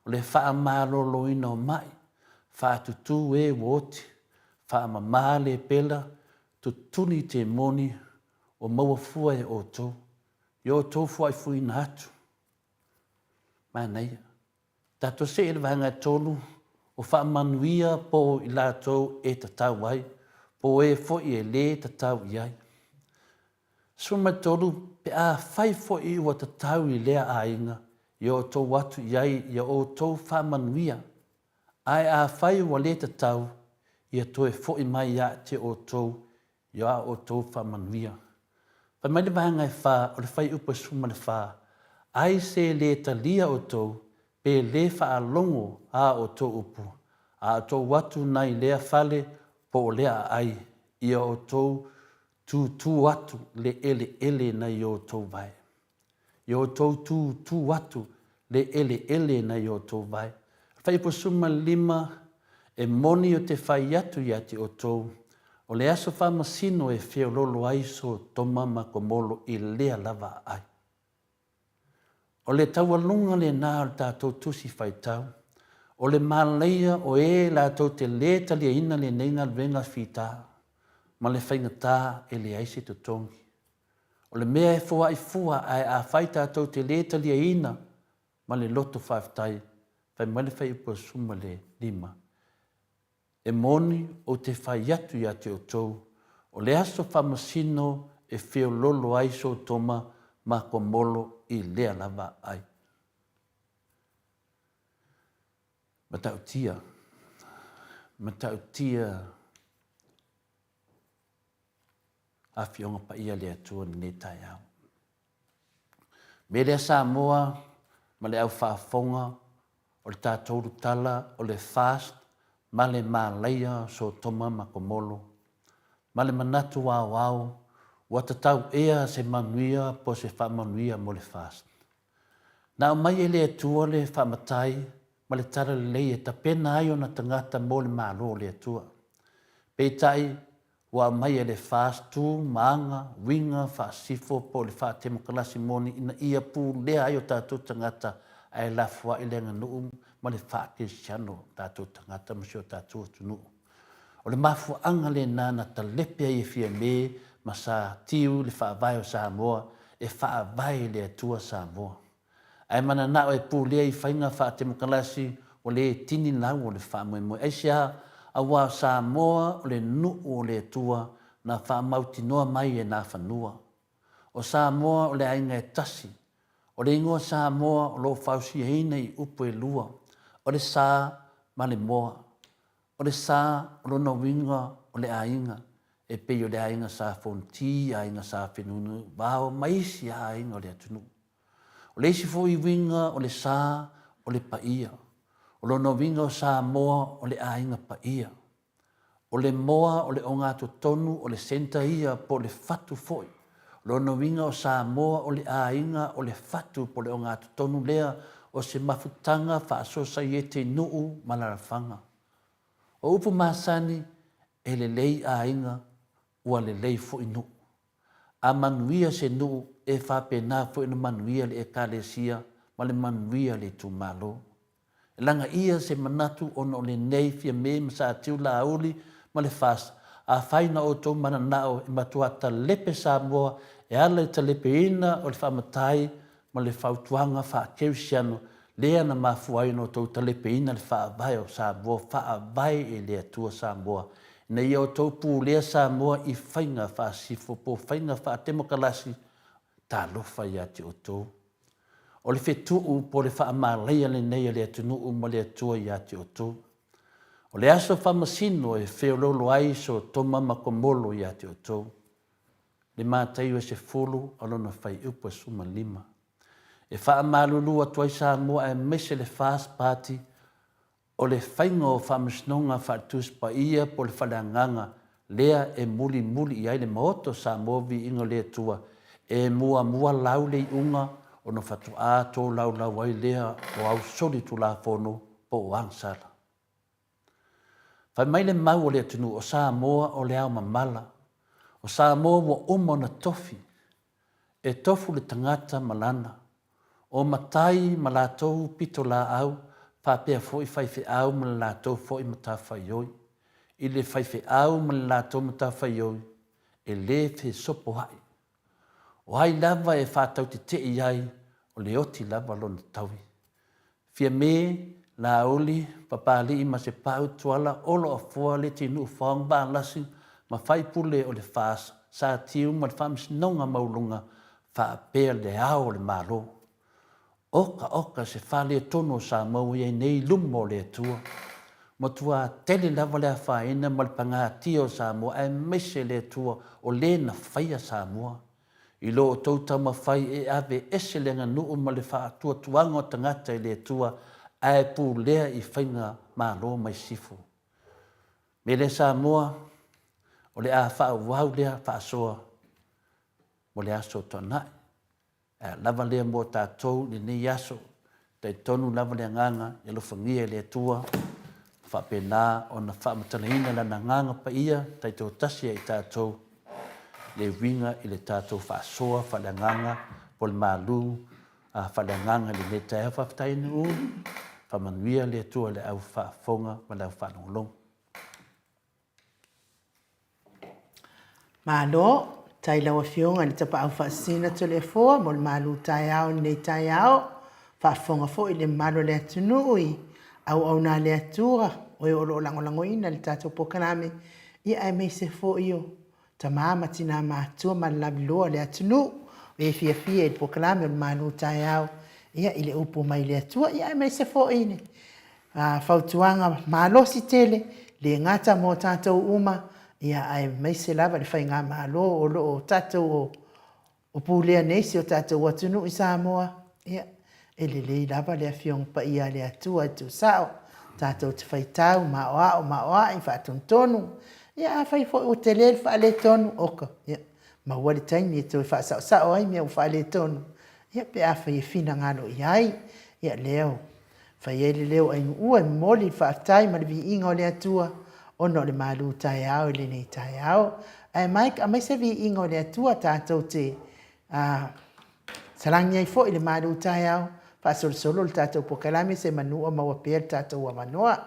[SPEAKER 1] o le faamaloloina o mai, faatutū e ua oti, faamama le pela, tutuli temoni, ua maua fua e outou. I o outou fuaifuiina atu. Manaia. Tatou see i le vaega e 3, o faamanuia po o i latou e tatau ai, po o e foi e lē tatau i ai. 13, pe a fai foi ua tatau i lea aiga, ia outou atu i ai ia outou faamanuia, ae afai ua lē tatau, Ia toe foi mai ia te outou i a outou faamanuia. Fai mai le vaega e fa o le fuaiupu e 14, Ai se lē talia outou, pe lē faalogo a outou upu, a outou atu nai lea fale po o lea aai, ia outou tūtū atu le eleele nai outou vae. Ia outou tūtū atu le eleele nai outou vae. Fuaiupu 15, E moni o te fai atu ia te outou, o le aso faamasino e feololo ai Sotoma ma Komolo i lea lava aai. O le taualuga lena o le tatou tusi faitau, o le malaia o e latou te lē taliaina lenei galuega fita ma le faigata e leai se totogi. O le mea e foai fua ae afai tatou te lē taliaina ma le loto faafetai, fai mai le fuaiupu 15, E moni ou te fai atu ia te outou, o le aso faamasino e feololo ai Sotoma ma Komolo i lea lava ai. Matautia, matautia Afioga Paia a le Atua i lenei taeao. Me lea Samoa ma le au faafofoga o le tatou ulutala o le FAST ma le Malaia Sotoma ma Komolo ma le manatu aoao ua tatau ea se manuia po se faamanuia mo le FAST. Na aumai e le Atua le faamatai ma le talalelei e tapena ai ona tagata mo le Malo o le Atua. Peitai, ua aumai e le FAST tu ma aga, uiga, faasifo po o le faatemokalasi moni ina ia pulea ai o tatou tagata ae lafoai le aganuu ma le faakerisiano o tatou tagata ma si o tatou atunuu. O le mafuaaga lena na talepe ai e Fiame ma Sa Tiu le Faavae o Samoa e faavae i le Atua Samoa. Ae mananao e pulea i faiga faatemokalasi ua le tini lau o le faamoemoe. Aisea? Aua o Samoa o le nuu o le Atua na faamautinoa mai e Nafanua. O Samoa o le aiga e tasi. O le igoa Samoa o lo o fausiaina i upu e lua, o le sa ma le moa. O le sa, o lona uiga o le aiga, e pei o le aiga Sa Fonoti, aiga Sa Fenunuivao ma isi aiga o le atunuu. O le isi foi uiga o le sa, o le paia. O lona uiga o Samoa o le aiga paia. O le moa o le ogatotonu o le centre ia po o le fatu foi. O lona uiga o Samoa o le aiga o le fatu po o le ogatotonu lea o se mafutaga faasosaiete i nuu ma alalafaga. O upu masani, e lelei aiga, ua lelei foi nuu. A manuia se nuu, e faapena foi ona manuia le Ekalesia ma le manuia le itumalo. E lagaia se manatu ona o lenei Fiame ma Satiu Laauli ma le FAST, afai na outou mananao e matua talepe Samoa e ala i le talepeina o le faamatai ma le fautuaga faa-kerisiano lea na mafua ai ona outou talepeina le Faavae o Samoa faavae e le Atua Samoa ina ia outou pulea Samoa i faiga faasifo po o faiga faatemokalasi, talofa ia te outou. O le fetuu po o le faamalaia lenei a le atunuu ma le Atua ia te outou. O le aso faamasino e feoloolo ai Sotoma ma Komolo ia te outou. Le Mataio e sefulu a lona fuaiupu e 15. E faamalulu atu ai Samoa aemaise le FAST Party O le faiga o faamasinoga faale-Tusi Paia po o le Faleagaga lea e mulimuli i ai le Maota o Samoa Viiga o le Atua, e muamua lau le iuga ona faatoa tolaulau ai lea o au solitulafono po o agasala. Fai mai le mau o le atunuu o Samoa o le ao mamala, o Samoa ua uma ona tofi E tofu le tagata ma lana. O matai ma latou pitolaau faapea foi faifeau ma le latou foi matafaioi. I le faifeau ma le latou matafaioi, e le fesopoai. O ai lava e faatautetei ai, o le oti lava lona taui. Fiame, Laauli, Papalii ma Sepau, Tuala, Olo Afoa, Letinuu, Faoga, Valasi ma Faipule o le FAST, Satiu ma le Faamasinoga Maualuga faapea Le Ao o le Malo. Oka oka se faaletonu o Samoa ua i ai nei i luma o le Atua. Matua tele lava le afaina ma le pagatia o Samoa aemaise le Atua o le na faia Samoa. I lo outou taumafai e ave ese le aganuu ma le faatuatuaga o tagata i le Atua ae pulea i faiga malo mai sifo. Mea lea Samoa, o le a faaauau lea faasoa mo le aso tuanai. Ae lava lea mo tatou i lenei aso, talitonu lava le agaga i alofagia e le Atua, ma faapena ona faamatalaina Lana Agaga Paia taitoatasi ia i tatou, le uiga i le tatou faasoa faaleagaga po o le malu faaleagaga i lenei taeao. Faafetai Nu'u, faamanuia le Atua i le au faafofoga ma le au faalogologo.
[SPEAKER 2] Malo, tai lau Afioga i le Tapaau Faasisina Toleafoa mo le malu taeao i lenei taeao. Faafofoga foi le mamalu o le atunuu i auauna a le Atua o e o lo o lagolagoina le tatou polokalame, ia aemaise foi o tama ma tina matutua ma le lavaloa o le atunuu e fiafia i le polokalame o le malu taeao, ia i le upu mai le Atua, ia aemaise foi le fautuaga malosi tele, le gata mo tatou uma, ia aemaise lava le faigamalo o lo o tatou o pulea nei si o tatou atunuu i Samoa, ia, e lelei lava le Afioga Paia a le Atua e tuusao, tatou te faitau ma aoao ma aoai, faatonutonu, ia afai foi ua tele le faaletonu, oka, ia, maua le taimi e toe faasaosao ai mea ua faaletonu, ia pe afai e finagalo i ai. Ia lea ua fai ai le leo o Ainuua e momoli le faafetai ma le viiga o le Atua ona o le malu taeao i lenei taeao. Ae Mike, aumai se viiga o le Atua tatou te salani ai foi le malu taeao, faasolosolo le tatou polokalame semanu o maua pea le tatou avanoa.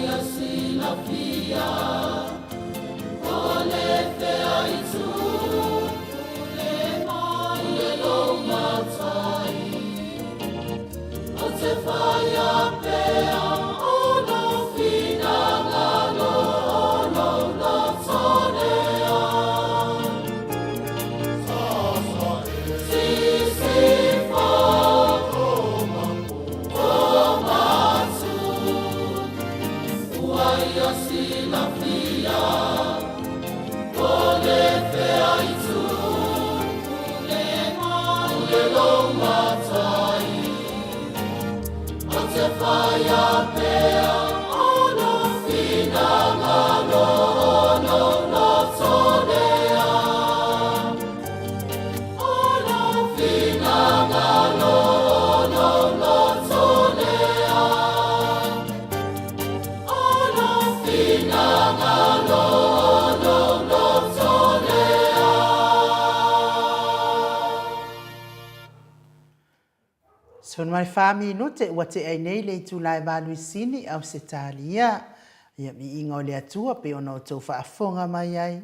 [SPEAKER 3] ia silafia O le fea i tu Pule mai e lou matai O te whaia pea o lou finagalo O lou loto lea Sisifo O matu Ua ia silafia O le fea i tu Pule mai e lou matai O te whaia pea o lou finagalo O lou loto lea O lou finagalo O lou loto lea O lou finagalo O lou loto lea.
[SPEAKER 2] 14 minute ua tea ai nei le itula e valu i Sini, Ausetalia. Ia, viiga o le Atua pei ona outou faafofoga mai ai.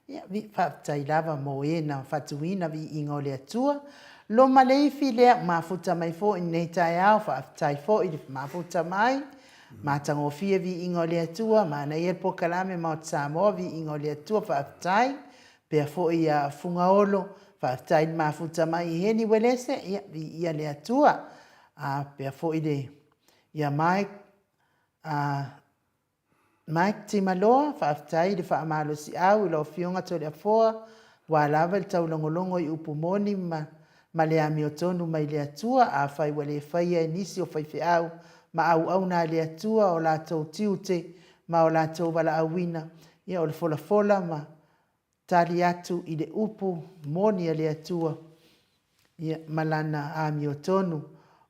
[SPEAKER 2] Ia, vi, faafetai lava mo e na faatuina viiga o le Atua. Loma leifi lea, mafuta mai foi i lenei taeao, faafetai foi le mafuta mai. Matagofie viiga o le Atua, manaia le polokalame Maota Samoa, viiga o le Atua, faafetai. Pea foi ia Fugaolo, faafetai le mafuta mai i Heni Uelese, ia, viia le Atua. A, pea foi le, ia Mike, a, Mike Timaloa, faafetai i le faamalosiau i lau Afioga Toleafoa, ua lava i le taulogologo i upu moni ma ma le amiotonu mai le Atua, afai ua le faia e nisi o faifeau ma auauna a le Atua o latou tiute ma o latou valaauina, ia o le folafola ma tali atu i le upu moni a le Atua, ia, ma Lana amiotonu.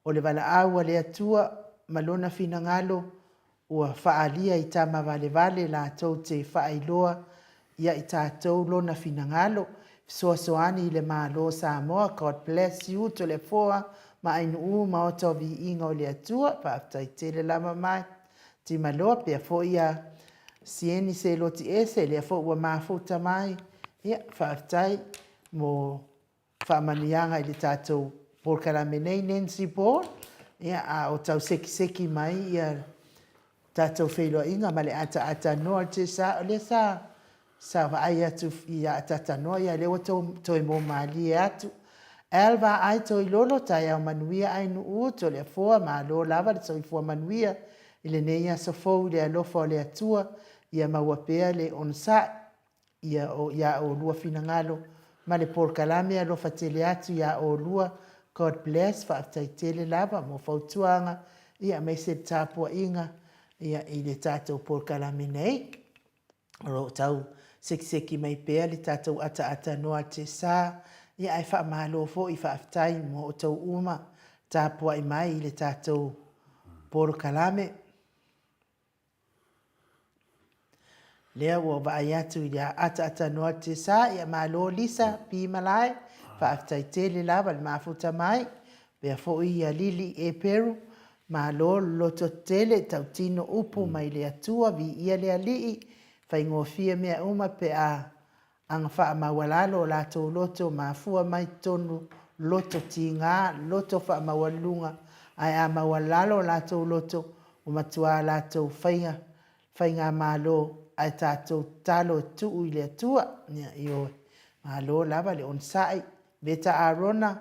[SPEAKER 2] O le valaau a le Atua ma Lona finagalo ua faaalia i tama valevale latou te faailoa ia i tatou Lona finagalo. Fesoasoani i le Malo o Samoa. God bless you Toleafoa ma Ainuu Maota o Viiga o le Atua. Faafetai tele lava Mike Timaloa pea foi ia Sieni Seloti Ese lea foi ua mafuta mai. Ia faafetai mo faamanuiaga i le tatou polokalame nei Nancy Paul, ia, a o tau sekiseki mai ia tatou feiloaiga ma le ataatanoa o le tesa, o lea sa sa vaai atu i ataatanoa, ia lea ua toe mo malie atu. Al Vaai Toilolo, taeao manuia Ainuu, Toleafoa, malo lava le soifua manuia i lenei aso fou i le alofa o le Atua, ia maua pea le onosai. Ia o iā olua finagalo ma le polokalame alofa tele atu iā olua God bless faafetai tele lava mo fautuaga ia aemaise le tapuaiga ia i le tatou polokalame nei o lo o tau sekiseki mai pea le tatou ataata noa te sa ia ae faamalo foi faafetai mo outou uma tapuai mai i le tatou polokalame. Lea ua vaai atu i le ataatanoa Tesa, ia malo Lisa P. Malae, faafetai tele lava le mafuta mai, pea foi ia Lili E. Peru, malo le loto tele, tautino upu mai le Atua, viia le Alii, faigofie mea uma pe a Aga faamaualalo o latou loto mafua mai totonu loto tiga, loto faamaualuluga, ae a maualalo o latou loto, ua matuā latou faiga faigamalo, ae tatou tatalo e tuu i le Atua. Ia, ioe. Malo lava le onosai. Veta Arona,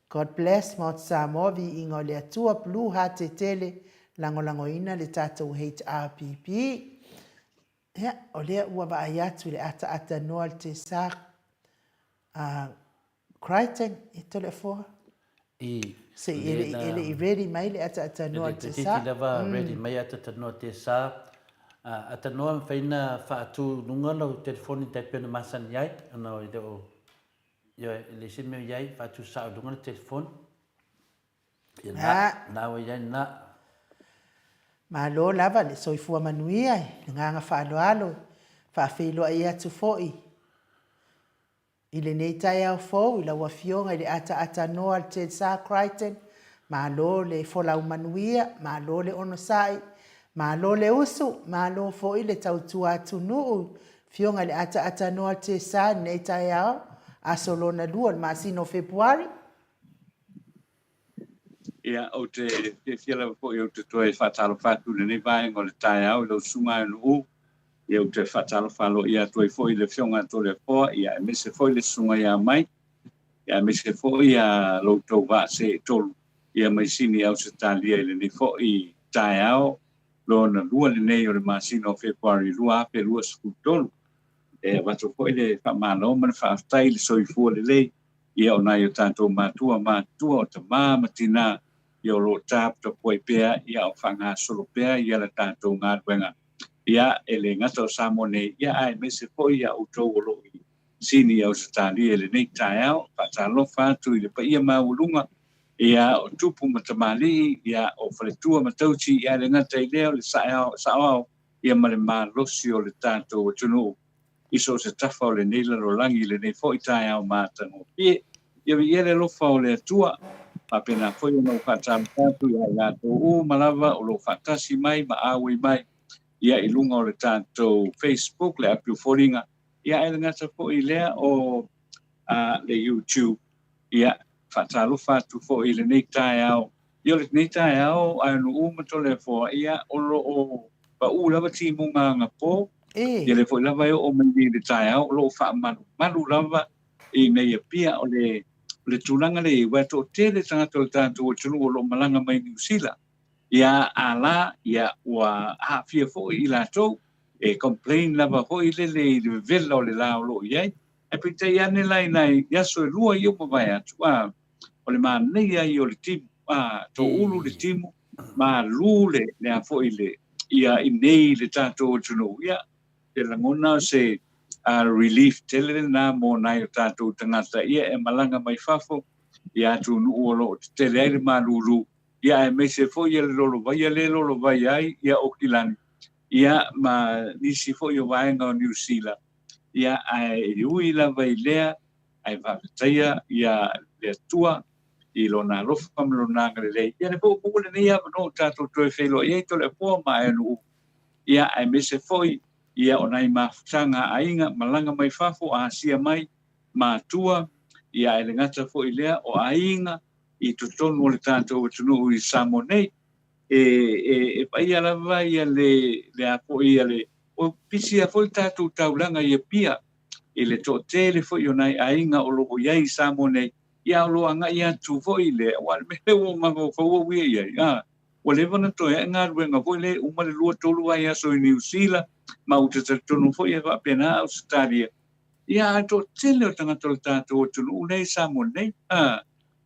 [SPEAKER 2] God bless Maota Samoa, viiga o le Atua, Blue Hate tele, lagolagoina le tatou HRPP. Ia, o lea ua vaai atu i le ataata noa le tesa a Crichton i Toleafoa.
[SPEAKER 1] I,
[SPEAKER 2] Se i e le, e le i ready mai le ataata noa le tesa.
[SPEAKER 1] E lava ready mai ataata noa tesa. Ata noa mawhai na whaatu lunga lau telefoni tai pena masani ai, ona o i leo, ioe, e le se mea iai, whaatu sao lunga le telefoni. Ia, na, na ua iai na.
[SPEAKER 2] Malo lava le soifua manuia i le agaga faaaloalo e faafeiloai atu foi i lenei taeao fou i lau Afioga i le ataatanoa a le Ted Sa Crichton. Malo le folau manuia, malo le onosai, Malo le usu, malo foi le tautua atunuu, Afioga i le Ataatanoa Tesa i lenei taeao, aso lona lua o le masina o Fepuari.
[SPEAKER 4] Ia, ou te fiafia lava foi ou te toe faatalofa atu i lenei vaega o le taeao i lau susuga Aenu'u. Ia, ou te faatalofa aloaia atu ai foi i le Afioga ia Toleafoa, ia, aemaise foi le susuga ia Mike, ia, aemaise foi ia lo outou vaa seetolu, ia, mai Sini Ausetalia i lenei foi taeao lona lua lenei o le masina o Fepuari 2023. E avatu foi le faamalo ma le faafetai i le soifua lelei ia o nai o tatou matua matutua o tama ma tina ia o lo o taputapuai pea ia o faagasolo pea ia le tatou galuega ia e le gata o Samoa nei ia aemaise foi ia outou o lo o i Sini Ausetalia i lenei taeao. Faatalofa atu i le paia maualuga ia o tupu ma tamalii ia o faletua ma tausi ia e le gata i lea o le saoao ia ma le malosi o le tatou atunuu i so o se tafa o lenei lalolagi i lenei foi taeao matagofie. Ia viia le alofa o le Atua, faapena foi ona ou faatalofa atu ia i latou uma lava o lo o faatasi mai ma auai mai ia i luga o le tatou Facebook, le api o foliga, ia ae le gata foi i lea o le YouTube. Ia, faatalofa atu foi i lenei taeao. Ia o lenei taeao, Aenu'u ma Toleafoa, ia o lo o paʻu lava timuga agapo. Ia lea foi lava e oo mai nei i le taeao, o lo o faamalumalu lava i nei Apia. O le, o le tulaga lea i ai, ua e toatele tagata o le tatou atunuu o lo o malaga mai Niu Sila. Ia a la, ia ua aafia foi i latou, e complain lava foi lele i le vevela o le la o lo o i ai. Ae peitai ane la i nai aso e lua ia ua mavae atu, a, o le manaia ia o le timu, a, toulu le timu, malu le, le a foi le, ia i nei le tatou atunuu, ia, te lagona o se a, relief tele lena mo nai o tatou tagata, ia e malaga mai fafo, i atunuu o lo o tetele ai le malulu, ia aemaise foi ia le lolovaia lea e lolovaia ai ia Okilani, ia ma nisi foi o vaega o Niu Sila, ia ae ui lava i lea, ae faafetaia ia le Atua i lona alofa ma lona agalelei. Ia lea foi ua maua lenei avanoa ua tatou toe feiloai ai Toleafoa ma Aeanu'u, ia aemaise foi ia o nai mafutaga a aiga malaga mai fafo, Asia mai, matua, ia ae le gata foi i lea o aiga i totonu o le tatou atunuu i Samoa nei. E, e, e paia lava ia le, le a foi ia le, o pisi a foi le tatou taulaga i Apia, i le toatele foi o nai aiga o lo o i ai i Samoa nei, ia o lo o agai atu foi le, aua le mea lea ua mafaufau au ia i ai, a, ua leva ona toe ae galuega foi lea e uma le lua tolu vaiaso i Niu Sila, ma ou te talitonu foi e faapena Ausetalia, ia ae toatele o tagata o le tatou atunuu lea i Samoa nei, a,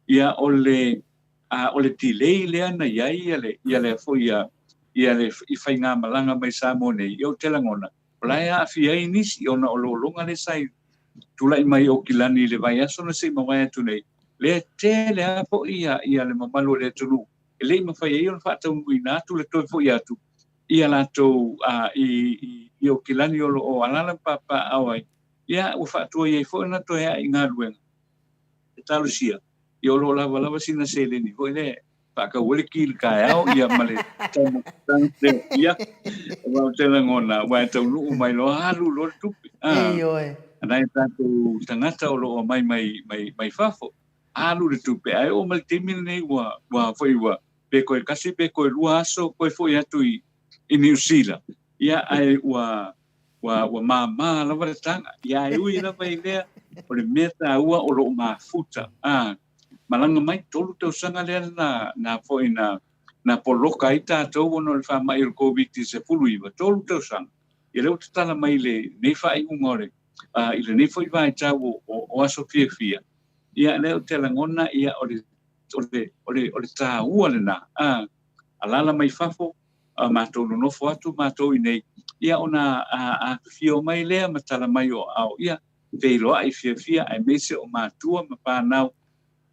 [SPEAKER 4] ia o le, a, o le delay lea na i ai ia le, ia le foi ia, ia le i faigamalaga mai Samoa nei, ia ou te lagona, o la e aafia ai nisi ona o lologa lea sa i tulai mai Okilani i le vaiaso na se i mavae atu nei, lea tele lava foi ia, ia le mamalu o le atunuu e le i mafai ai ona faataunuuina atu le toe foi atu ia latou a, i, i, i Okilani o lo o alaala ma papaaao ai, ia ua faatuai ai foi ona toe ae i galuega. E talosia, ia o lo o lava lava sina seleni foi lea e faatau ai le ki i le taeao ia ma le taumafataga ia aua ou te lagona aua e taunuu mai loa alu loa le tupe. Ah,
[SPEAKER 2] Ioe.
[SPEAKER 4] nai tatou tagata o lo o aumai mai, mai, mai fafo, alu le tupe, ae oo mai le taimi lenei ua, ua foi ua, pe koe kasi pe koe lua aso koe foi atu i, i Niu Sila, ia ae ua, ua, ua māmā lava le taga. Ia ae ui lava i lea, o le mea taua o lo o mafuta. Ah, malaga mai 3 tausaga lea na, na foi na, na poloka ai tatou ona o le faamai o le Covid-19, 3 tausaga. Ia lea ua tatala mai i lenei faaiuga o le, i lenei foi vaitau o, o, o aso fiafia. Ia lea ou te lagona, ia o le, o le, o le, o le taua lena. Ah, alaala mai fafo, a matou nonofo atu matou i nei, ia ona afifio mai lea ma tala mai o aao, ia, feiloai fiafia aemaise o matua ma fanau,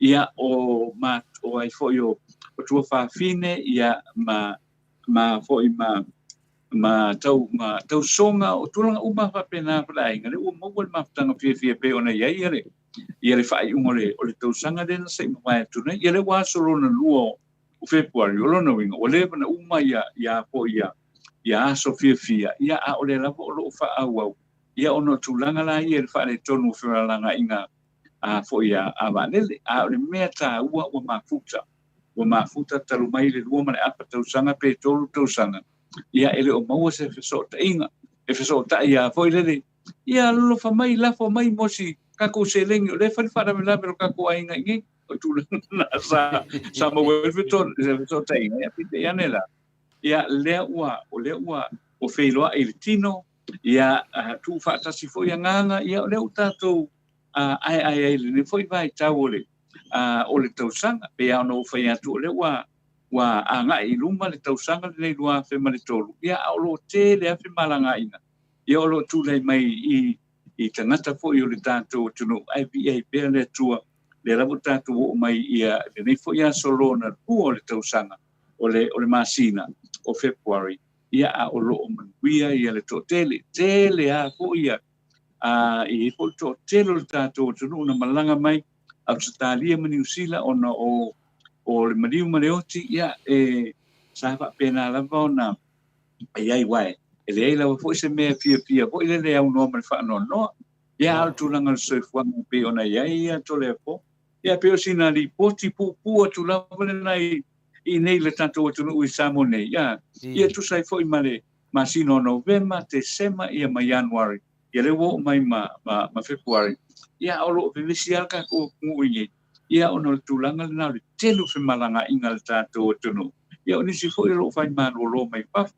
[SPEAKER 4] ia, o, ma, o ai foi o, o tuafafine, ia, ma, ma foi ma, ma tau, ma tausoga, o tulaga uma faapena le aiga, lea ua maua le mafutaga fiafia e pei ona i ai ia le, ia le faaiuga o le, o le tausaga lea na se i mavae atu nei. Ia lea ua aso lona lua o, o Fepuari, o lona uiga, ua leva ona uma ia, ia foi ia, ia aso fiafia, ia a o lea lava o lo o faaauau, ia ona o tulaga la ia i le faaletonu o femalagaaiga a foi a, a vaalele. A o le mea taua ua mafuta, ua mafuta talu mai le 2.5 tausaga pe 3 tausaga, ia e le o maua se fesootaiga, e fesootai lava foi lele, ia alolofa mai, lafo mai mo si tatou seleni o lea e fai le faalavelave o le tatou aiga i inei. O le tulaga lena sa, sa maua ai le fesootaiga, ia peitai ane la, ia lea ua, o lea ua, ua feiloai i le tino, ia tuufaatasi foi agaga, ia o lea ua tatou aeae ai i lenei foi vaitau o le, o le tausaga. Pei lava ona ou fai atu, o lea ua, ua agai i luma le tausaga lenei 2003, ia a o lo o tele lava femalagaaiga, ia o lo o tulai mai i, i tagata foi o le tatou atunuu, ae viia ai pea le Atua, lea lava ua tatou oo mai ia lenei foi aso lona lua o le tausaga, o le, o le masina o February, ia a o lo o manuia ia le toatele. Tele lava foi ia, a e i ai foi le toatele o le tatou atunuu na malaga mai Ausetalia ma Niu Sila ona o, o le maliu ma le oti, ia e sa faapena lava ona i ai, aua e leai lava foi se mea e fiafia foi lele e aunoa ma le faanoanoa. Ia a o le tulaga o le soifuaga e pei ona i ai ia Toleafoa, ia pei o sina lipoti puupuu atu lava lena i inei i le tatou atunuu i Samoa nei, ia, ia tusa ai foi ma le masina o Novema, Tesema ia ma Ianuari, ia lea ua oo mai ma, ma, ma Fepuari, ia o lo o vevesi lava le tatou atunuu i inei, ia ona o le tulaga lena o le tele o femalagaaiga a le tatou atunuu, ia o nisi foi o lo o fai malolo mai fafo,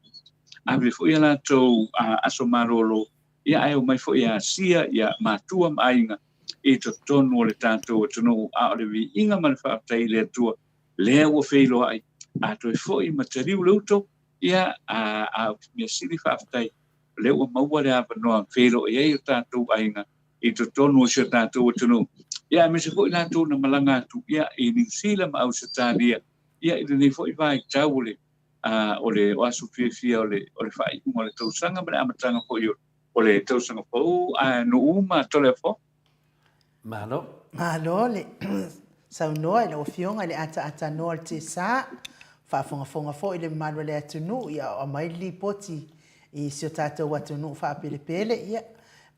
[SPEAKER 4] ave foi a latou aso malolo, ia ae omai foi e asia ia matua ma aiga i totonu o le tatou atunuu, a o le viiga ma le faafetai i le Atua, lea ua feiloai, a toe foi ma taliu le uto, ia, a, a o le mea sili faafetai, o lea ua maua le avanoa e feiloai ai o tatou aiga i totonu o si o tatou atunuu, ia, aemaise foi latou na malaga atu, ia, i Niu Sila ma Ausetalia, ia, i lenei foi vaitau o le, a, o le o aso fiafia o le, o le faaiuga o le tausaga ma le amataga foi o, o le tausaga fou, a nuu ma Toleafoa.
[SPEAKER 1] Malo.
[SPEAKER 2] Malo le saunoa i lau Afioga i le ataatanoa o le TSA, faafogafoga foi le mamalu o le atunuu ia o aumai le lipoti i si o tatou atunuu faapelepele, ia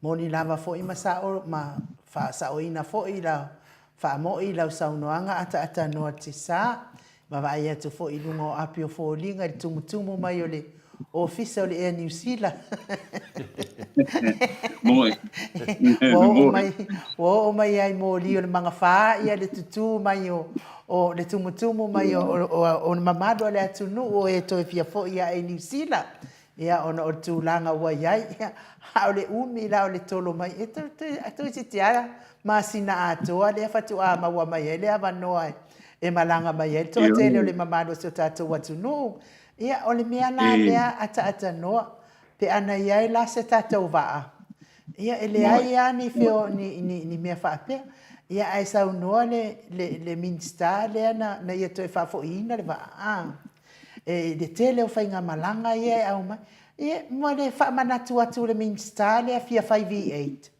[SPEAKER 2] moni lava foi ma sao ma faasaoina foi la faamoi lau saunoaga ataatanoa o le TSA. Vaavaai atu foi i luga o api o foliga i le tumutumu mai o le Ofisa o le Air New Sila.
[SPEAKER 4] Moi.
[SPEAKER 2] Ua oo mai, ua oo mai ai moli o le magafa ia le tutū mai o, o le tumutumu mai o, o, o, o le mamalu o le atunuu o e toe fia foi ae i Niu Sila. Ia, ona o le tulaga ua i ai, ia, a o le umi la o le tolo mai, e toe, toe, toeitiiti lava masina atoa lea faatoa maua mai ai le avanoa e, e malaga mai ai le toatele o le mamalu o si o tatou atunuu. Ia, o le mea la lea ataatanoa, pe ana i ai la se tatou vaa, ia, e leai lava ni feo, ni, ni, ni mea faapea. Ia, ae saunoa le, le, le Minisita lea na, na ia toe faafoiina le vaa, a, e, le tele o faigamalaga ia e aumai. Ia, mo le faamanatu atu i le Minisita lea fia fai V8,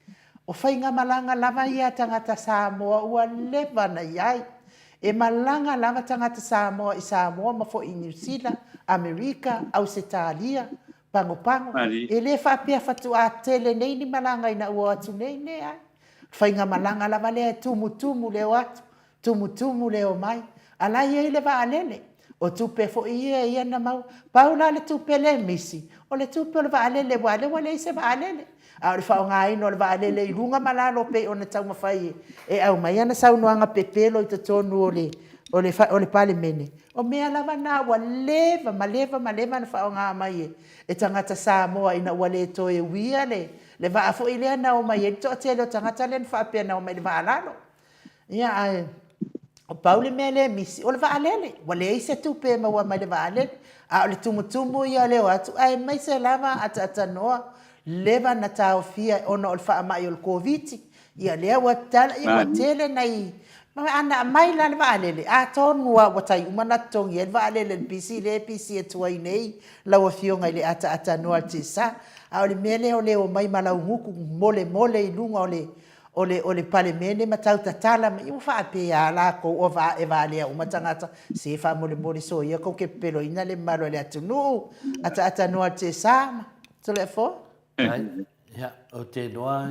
[SPEAKER 2] O faigamalaga lava ia a tagata Samoa ua leva na i ai. E malaga lava tagata Samoa i Samoa ma foi i Niu Sila, Amerika, Ausetalia, Pagopago. E le faapea faatoa tele nei ni malaga ina ua o atu nei, leai. O faigamalaga lava lea e tumutumu le o atu, Tumutumu le omai, a la e i ai le vaalele. O tupe foi ia ia na maua. Pau la le tupe lea e misi, o le tupe o le vaalele aua o lea ua leai se vaalele. A o le faaaogaina o le vaalele i luga ma lalo pei ona taumafai e aumai ana saunoaga pepelo i totonu o le, o le, o le Palemene, o mea lava na ua leva ma leva ma leva ona faaaoga mai e, e tagata Samoa ina ua le toe uia le, le vaa foi lea na omai ai le toatele o tagata lea na faapea na omai i le vaa lalo. Ia, ae pau le mea lea e misi, o le vaalele. Ua leai se tupe e maua mai le vaalele. A o le tumutumu ia o le o atu, aemaise lava ataatanoa leva na taofia ona o le faamai o le Koviti. Ia lea ua tatala, ia ua tele nai... A na aumai la le vaalele, atonu lava ua tai uma ona totogi ai le vaalele i le pisi lea e pisi atu ai nei lau Afioga i le ataatanoa o le TSA. A o le mea lea o le omai ma laugutu molemole i luga o le... O le, o le Palemene ma tau tatala mai, ua faapea a lakou ua va, e valea uma tagata, se faamolemole soia kou ke pepeloina le mamalu o le atunuu, ataatanoa le tesa ma Toleafoa.
[SPEAKER 1] Ai, ia, ou te iloa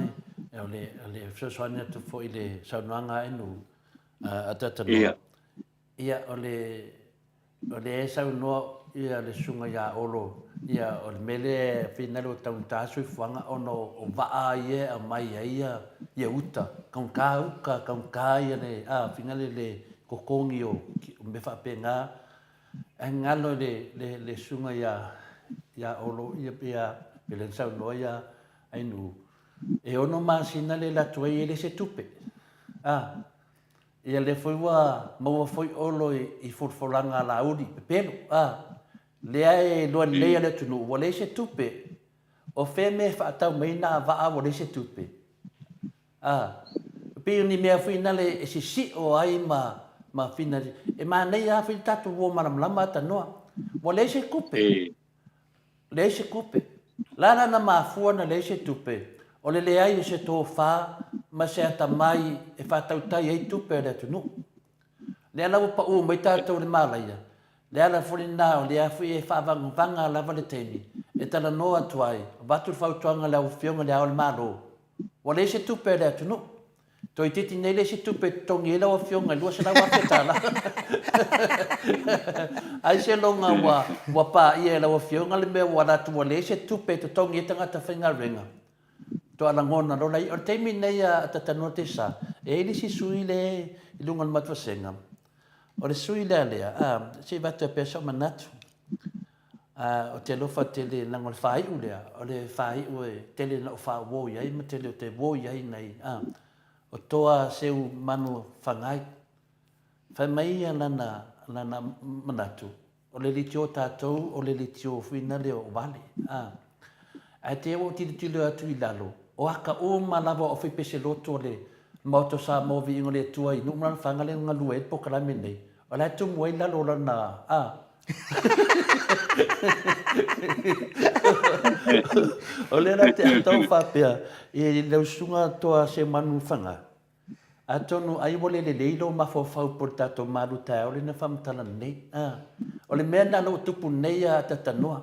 [SPEAKER 1] o le, o le fesoasoani atu foi i le saunoaga a Enu, a Tatanoa. Ia, o le, o lea e saunoa ia le susuga ia Olo, ia, o le mea lea e finagalo ua taugata le soifuaga ona o vaa ia e aumai ai ia, ia uta, taugata uta, taugata ia le, a, finagalo le totogi o mea faapena. Ae galo i le, le, le susuga ia, ia Olo, ia, ia, pe lea na saunoa ia Ainuu, e ono masina le alu atu ai e leai se tupe. A, Ia lea foi ua maua foi Olo i folafolaga a Laauli, pepelo, a. Lea e iloa lelei e le atunuu ua leai se tupe. O fea mea e faatau mai ai na vaa ua leai se tupe? A. E pei o ni mea foi nale e sisio ai ma ma fina e manaia lava foi le tatou uo malamalama atanoa. Ua leai se tupe. Leai se tupe. La la na mafua na leai se tupe, o le leai o se tofa ma se atamai e faatautai ai tupe a le atunuu. Lea la ua pau mai tatou i le malaia, le ala foi lena o lea foi e faavagavaga lava le taimi e talanoa atu ai, avatu le fautuaga i lau Afioga i Le Ao o le Malo, ua leai se tupe a le atunuu. Toeitiiti nei le isi tupe e totogi ai lau afioga i $200,000. Ai se loga ua, ua paia e lau afioga le mea ua ala atu ua leai se tupe e totogi ai tagata faigaluega. Toa lagona loa lai. O le taimi lenei a Tatanua Tesa, e i ai le isi sui le i luga o le matou vasega. O le sui lea lea, a, se i avatu ai pea sou manatu. A, ou te alofa tele, leaga o le faaiu lea, o le faaiu e tele ina ou faauo i ai ma tele ou te uo i ai nei, a, o Toa Seu Manu Whangai. Fai mai ia lana, lana manatu, o le litio tatou, o le litio foi na lea o Vale, a. Ae te ua ou tilotilo atu i lalo, o aka uma lava o aufaipeseloto loto o le Maota o Samoa Viiga o le Atua i nuu ma lana lea na galue ai le polokalame nei, o la e tumu ai lalo o lana, a. O lea la te atau faapea i lau susuga toa Seumanu Whanga, atonu ai ua le lelei lou mafaufau po le tatou malu taeao lena faamatala nei. A, o le mea lena o lea ua tupu nei a Atatanoa,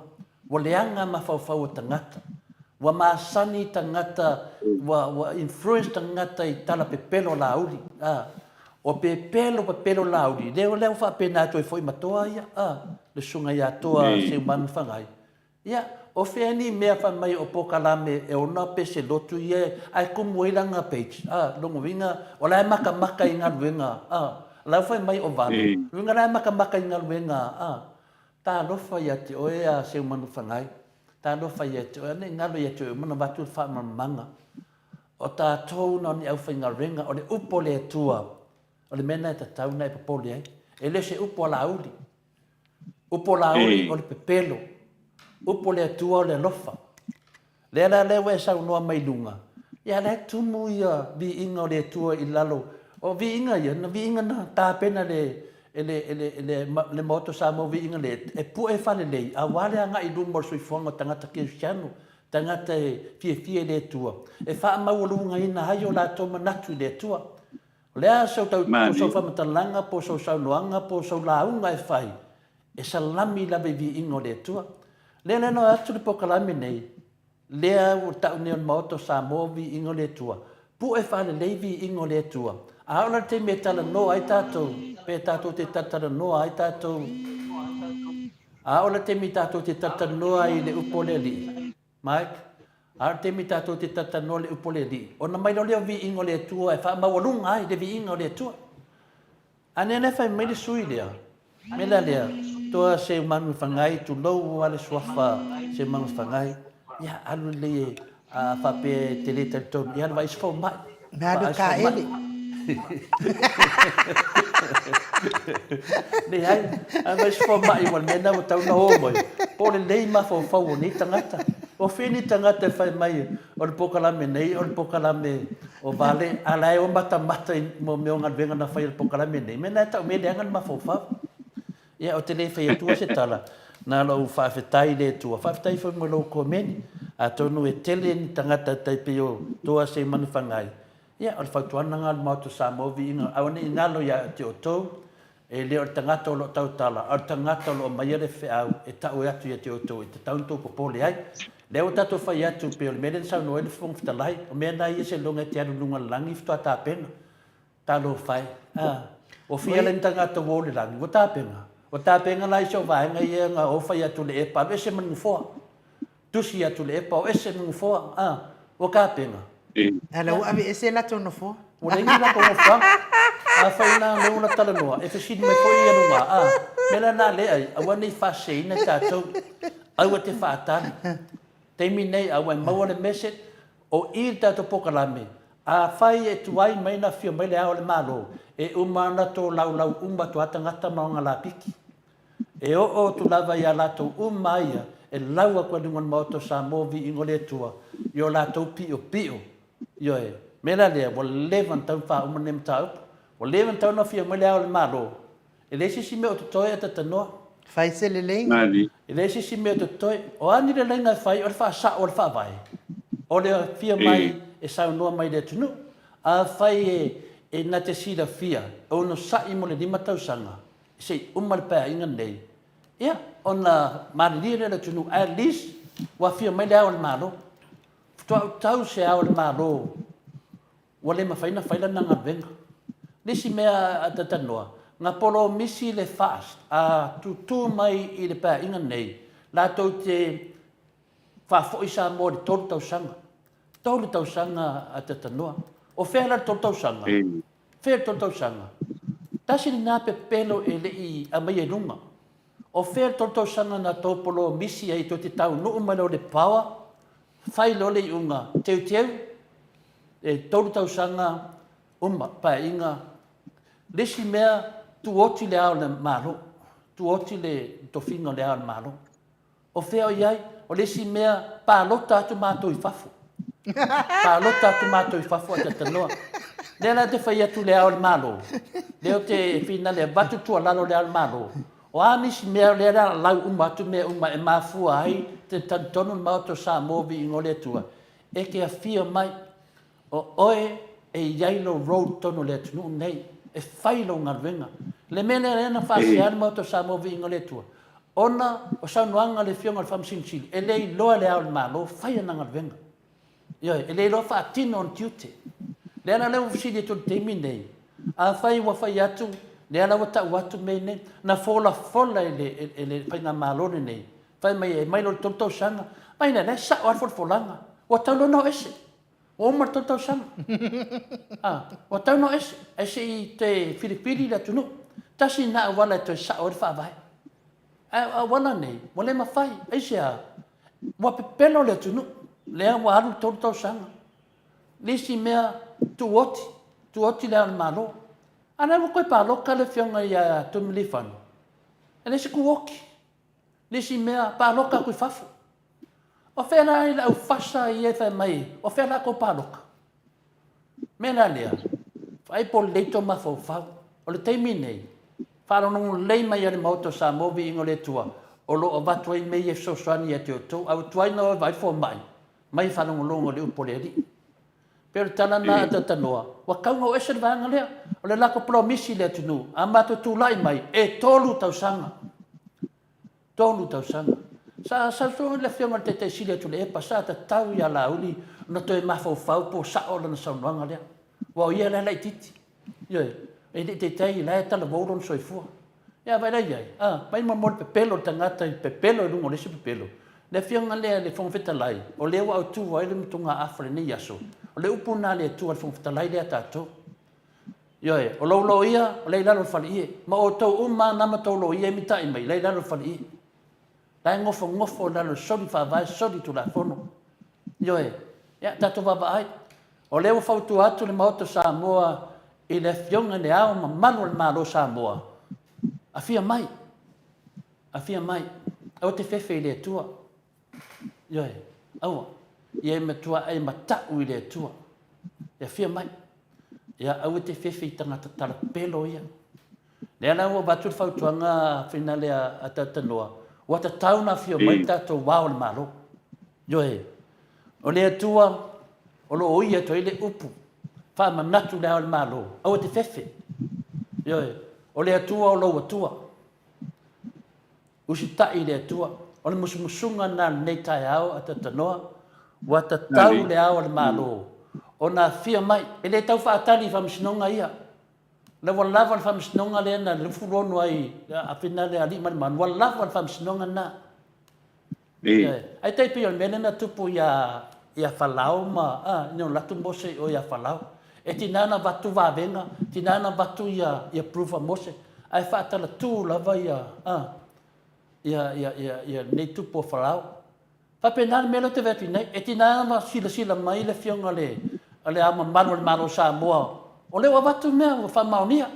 [SPEAKER 1] ua leaga mafaufau o tagata, ua masani tagata, ua, ua influence tagata i tala pepelo Laauli. A, o pepelo pepelo Laauli, lea, lea ua faapena atu ai foi ma Toa ia, a, le susuga ia Toa Seumanu Whangai, Ia, o fea ni mea fai mai o polokalame e ona pese lotu ia ae tumu ai lana page? A, lona uiga, o la e makamaka i galuega, a, la e fai mai o Valo, uiga la e makamaka i galuega, a, talofa ia te oe a Seumanufagai, talofa ia te oe, ane i galo ia te oe uma na avatu le faamalamalamaga. O tatou na o ni aufaigaluega, o le upu a le Atua, o le mea lena e tatau ona e popole ai. E le o se upu a Laauli. Upu o Laauli o le pepelo, upu o le Atua o le alofa. Lea la lea ua e saunoa mai luga, ia la e tumu ia viiga o le Atua i lalo. O viiga ia, na viiga na tapena le e le e le e le le Maota o Samoa viiga le e pue faalelei aua le agai i luma o le soifuaga o tagata kerisiano, tagata e fiafia i le Atua, e faamaualugaina ai o latou manatu i le Atua. O le a sou tau, po o sou faamatalaga, po o sou saunoaga, po o sou lauga e fai, e salami lava i viiga o le Atua. Lea la na atu le polokalame nei, lea ua tau nei o le Maota o Samoa viiga o le Atua, pue faalelei viiga o le Atua. A oo la i le taimi e talanoa ai tatou, pe tatou te talatalanoa ai tatou, a oo la i le taimi tatou te talatalanoa ai i le upu a le Alii, Mike, A o le taimi tatou te talatalanoa le upu a le Alii, ona mai loa lea o viiga o le Atua e faamaualuga ai le viiga o le Atua. A nea lea fai mai le sui lea, me la lea, toa se manu whangai, tulou a le suafa se manu whangai, ia alu lelei e a faapea e te le talitonu, ia alu vaai se fomai.
[SPEAKER 2] Me alu ka ele.
[SPEAKER 1] Leai, alu vaai se fomai ua le mea lena ua tatau ona o mai, po o lelei mafaufau o nei tagata. O fea ni tagata e fai mai o le polokalame nei o le polokalame o Vale, a la e o matamata i mea o galuega na fai e le polokalame nei, mea lena e tau mai e leaga le mafaufau. Ia, ou te le fai atua se tala, na lou faafetai i le Atua, faafetai foi mo lou komeni. Atonu e tele ni tagata e tai pei o Toa Seimanifagai. Ia, o le fautuaga lena a le Maota o Samoa, viiga, aua ne i galo ia te outou, e le o le tagata o lo o tautala, a o le tagata o lo o aumaia le feau e tau atu ia te outou e tatau ona outou popole ai. Lea ua tatou fai atu pei o le mea lea na saunoa ai le Fofoga Fetalai, o mea na ia seiloga e te alu i luga o le lagi faatoa tapena. Talofa e. A, ua fia la ni tagata ua o i le lagi, ua tapena. Ua tapena la isi o vaega ia na o fai atu i le epa, alu ese ma le nofoa. Tusi atu le epa, o ese ma nofoa. A, ua tapena.
[SPEAKER 2] A la ua aveese latou nofoa.
[SPEAKER 1] Ua leai ni latou nofoaga. Afai na lea ua talanoa, e fesili mai foi ia luga, a, mea la na lea ai, aua ne i faaseseina tatou, aua te faatali. Taimi nei, a ua e maua le message, o i le tatou polokalame, afai e tuai mai ona afio mai Le Ao o le Malo, e uma ona tolaulau uma atu lava tagata ma ona lapiki. E oo atu lava ia latou uma ia e lau atu ai i luga o le Maota o Samoa viiga o le Atua i o latou piopio. Ioe. Mea la lea, ua leva ona tatau ona faauma lenei mataupu. Ua leva ona tatau ona afio mai Le Ao o le Malo. E leai se isi mea o totoe ae tatanoa.
[SPEAKER 2] Fai se leleiga.
[SPEAKER 1] E leai se isi mea o totoe. O a ni leleiga e fai, o le faasao o le Faavae. O le afio mai e saunoa mai i le atunuu. Afai e na te silafia, e onosai mo le 5 tausaga, se i uma le Paeaiga lenei, ia, ona malilie lea o le atunuu, at least ua afio mai Le Ao o le Malo. Faatoa ou tau se Ao o le Malo ua le mafai ona fai lana galuega. Le isi mea a talanoa, na polomisi le FAST a tutu mai i le Paeaiga lenei, latou te faafoi Samoa i le 3 tausaga. 3 tausaga a talanoa. O fea la le 3 tausaga? Fea le 3 tausaga? Tasi lena pepelo e le i aumaia i luga. O fea le 3 tausaga na tou polomisi ai tou te taunuu mai loa i le power, fai loa le iuga teuteu, e 3 tausaga uma, paeaiga. Le isi mea, tuoti le Ao o le Malo, tuoti le tofiga o le Ao o le Malo. O fea o i ai? O le isi mea, palota atu matou i fafo. Palota atu matou i fafo ae talanoa. Lea la te fai atu le Ao o le Malo, lea ou te finale e avatu tuualalo le Ao o le Malo, o a nisi mea lea o le a lau uma atu mea uma e mafua ai te talitonu le Maota o Samoa viiga o le Atua, e te afio mai O oe e i ai lou role i totonu o le atunuu lenei, e fai lau galuega. Le mea lea lea na faasea le Maota o Samoa Viiga o le Atua, ona o saunoaga a le Afioga i le Faamasino Sili, e le iloa e Le Ao o le Malo fai ana galuega. Ioe, e le iloa faatino ona tiute. Lea la lea ua fesili atu i le taimi lenei, afai ua fai atu, lea la ua tau atu mea nei, na folafola e le, e le Faigamalo lenei, fai mai e mai loa i le 3 tausaga, mai lea, la e sao lava le folafolaga, ua tatau loa ona o ese. Ua uma le 3 tausaga. A, ua tatau ona o ese, ae se i toe filifili le atunuu. Tasi lena auala e toe sao ai le faavae. Ae o auala nei, ua le mafai. Aisea? Ua pepelo le atunuu, lea ua alu le 3 tausaga. Le isi mea, tuoti, tuoti le Ao o le Malo. A o lea ua toe palota le Afioga ia Tuimalealiifano, e leai se tuoti. Le isi mea, palota atu i fafo. O fea la i le aufasa ia e fai mai, o fea la tou palota? Mea la lea, vaai po o lelei tou mafaufau. O le taimi lenei, faalogologo lelei mai a le Maota o Samoa, viiga o le Atua, o lo o avatu ai mea ia e fesoasoani ia te outou. Ae ua tuai ona o e vaai le fomai, mai e faalogologo i le upu a le Alii. Pei o le tala lena a Tatanoa, ua tatau ona o ese le vaega lea. O le latou polomisi i le atunuu, a matou tulai mai, e 3 tausaga. 3 tausaga. Sa saunoa le Afioga i le Taitai Sili o Tuilaepa, sa tatau ia Laauli ona toe mafaufau po o sao lana saunoaga lea. Aua o ia la e laitiiti. Ioe. E le i taitai, la e talavou lona soifua. Ia a vaai la i ai? A, vaai ma mo le pepelo o le tagata i pepelo i luga o le isi pepelo. Le Afioga lea i le Fofoga Fetalai, o lea ua autu ai le motugaafa i lenei aso, o le upu lena a le Atua le Fofoga Fetalai lea a tatou. Ioe, o lou loia, o lea i lalo o le faleie. Ma outou uma lava na ma tou loia e mitai mai, la i lalo o le faleie. La e nofonofo i lalo e soli faavae, soli tulafono. Ioe, ia tatou vaavaai. O lea ua fautua atu le Maota o Samoa i le Afioga i Le Ao Mamalu o le Malo o Samoa, afia mai, afia mai, aua te fefe i le Atua. Ioe, aua, ia e matua e mata'u i le Atua. E afia mai. Ia, aua te fefe i tagata talapelo ia. Lea la ua avatu le fautuaga finale a Talanoa, ua tatau ona afio mai le tatou Ao o le Malo. Ioe, o le Atua o lo o ui atu ai le upu. Faamanatu i Le Ao o le Malo, aua e te fefe. Ioe, o le Atua o lou Atua. Usitai i le Atua. O le musumusuga lena i lenei taeao a Tatanoa, ua tatau Le Ao o le Malo ona afio mai. E le tau faatali i faamasinoga ia. La ua lava le faamasinoga lea na 26 ai afina le alii ma le manu, ua lava le faamasinoga lena. Ae tai pei o le mea lea na tupu ia ia Falao ma a ina alu atu Mose i o ia Falao. E tiga ona avatu vavega, tiga ona avatu ia ia proof a Mose, ae faatalatu lava ia a ia ia ia ia lenei tupu o Falao. Faapena le mea lea ou te vaai atu nei, e tiga ona silasila mai le afioga i le Ao Mamalu o le Malo o Samoa, o lea ua avatu mea ua faamaonia.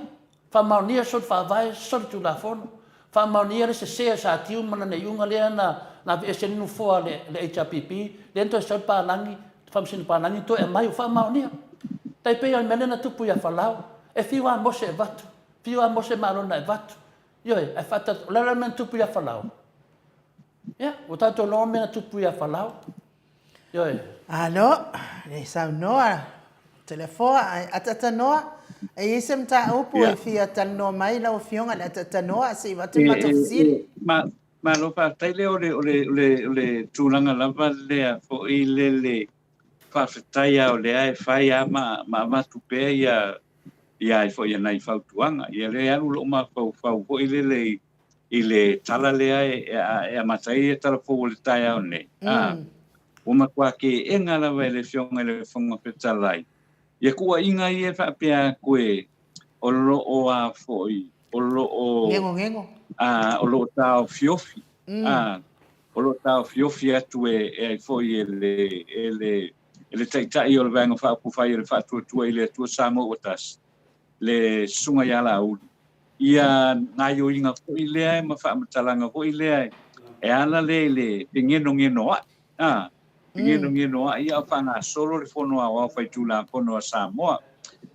[SPEAKER 1] Faamaonia soli faavae, soli tulafono. Faamaonia le sese o Satiu ma lana iuga lea na aveese ai le nofoa a le HRPP, lea na toe sau le palagi, le faamasino palagi toe aumai ua faamaonia. Tai pei o le mea lea na tupu ia Falao, e fiu lava Mose e avatu, fiu lava Mose ma Arona e avatu, ioe, ae faatali, o le a la le mea na tupu ia Falao? Ia, ua tatou iloa le mea na tupu ia Falao. Ioe.
[SPEAKER 2] Malo le saunoa Toleafoa, ae ataatanoa, e i ai se mataupu e fia talanoa mai lau Afioga i le ataatanoa se i avatu le matou fesili?
[SPEAKER 4] Malo faafetai lea o le, o le, o le, o le tulaga lava lea foi lele faafetai lava o lea e fai lava ma, ma avatu pea ia, ia ai foi nai fautuaga. Ia lea e alu lou mafaufau foi lele i, i le tala lea e, e, e amata ai le tala fou o le taeao nei. A, ua matua keena lava e le Afioga i le Fofoga Fetalai ia tuuaiga ia e faapea atu e o loo a foi o loo
[SPEAKER 2] Ngegogego.
[SPEAKER 4] a o loo taofiofi a o loo taofiofi atu e e ai foi e le e le e le Taitai o le Vaega Faaupufai o le Faatuatua i le Atua Samoa ua Tasi le Susuga ia Laauli ia gaioiga foi lea ma faamatalaga foi lea e ala lea i le fegenogenoa'i, a, fegenogenoa'i a o faagasolo le Fono Aoao Faitulafono a Samoa.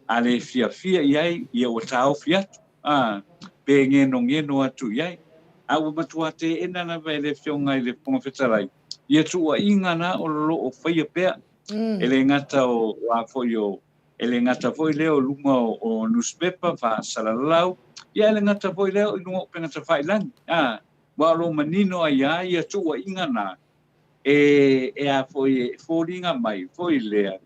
[SPEAKER 4] A le fiafia i ai, ia ua taofi atu, a, pe genogeno atu i ai. A ua matua teena lava e le Afioga i le Fofoga Fetalai ia tuuaiga na o lo o faia pea, e le gata o a foi o E le gata foi lea o luga o nusipepa faasalalau, ia e le gata foi lea i luga o upega tafailagi, a, aua o lo o manino ai lava ia tuuaiga na, e, e a foi, e foliga mai foi lea,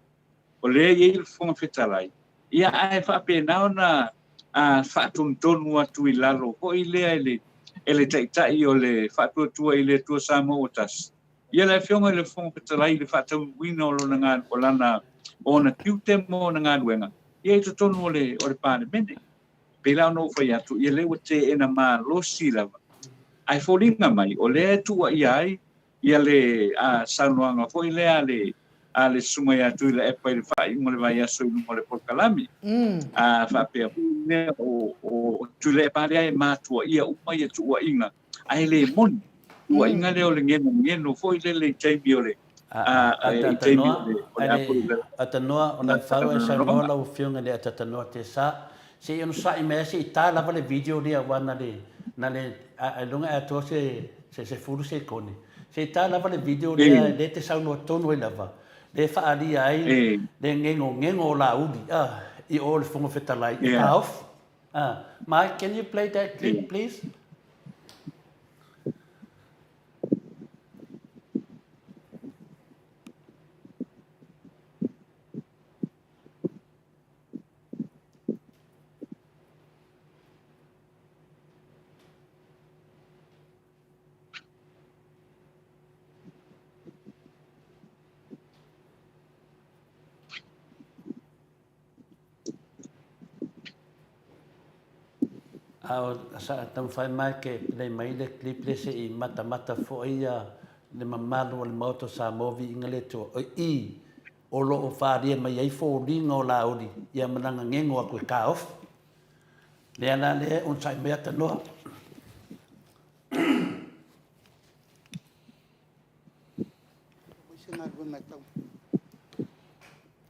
[SPEAKER 4] o lea e i ai le Fofoga Fetalai, ia ae faapena ona a, faatonutonu atu i lalo foi lea e le, e le Taitai o le Faatuatua i le Atua Samoa ua Tasi. Ia le Afioga i le Fofoga Fetalai i le faataunuuina o lona galu, o lana, o ona tiute ma ona galuega, ia i totonu o le, o le Palemene. Pei la ona ou fai atu, ia lea ua teena malosi lava. Ae foliga mai, o lea e tuuaia ai ia le a, saunoaga foi lea a le, a le Susuga ia Tuilaepa i le faaiuga o le vaiaso i luga o le polokalame. A faapea foi lea, o, o Tuilaepa lea e matuaia uma ia tuuaiga ae le moni. Tuuaiga lea o le genogeno foi lele i taimi o le i taimi o le o le apulu.
[SPEAKER 1] Atanoa, ona e fau e saunoa lau Afioga i le Atatanoa Tesa, se i onosai mai se i ta lava le video lea aua na le, na le, ailoga e atoa se, se 10 sekone. Se i ta lava le video lea lea e te saunoa tonu ai lava, lea e faaalia ai le genogeno o Laauli i o i le Fofoga Fetalai e taofi. Mike, can you play that clip, please? A o sa taumafai mai ke play mai le clip le se i matamata foi ia le mamalu o le Maota o Samoa viiga le Atua o i o lo o faaalia mai ai foliga o Laauli ia ma lana gego atu e taofi. Lea la lea e onosai mai Atanoa.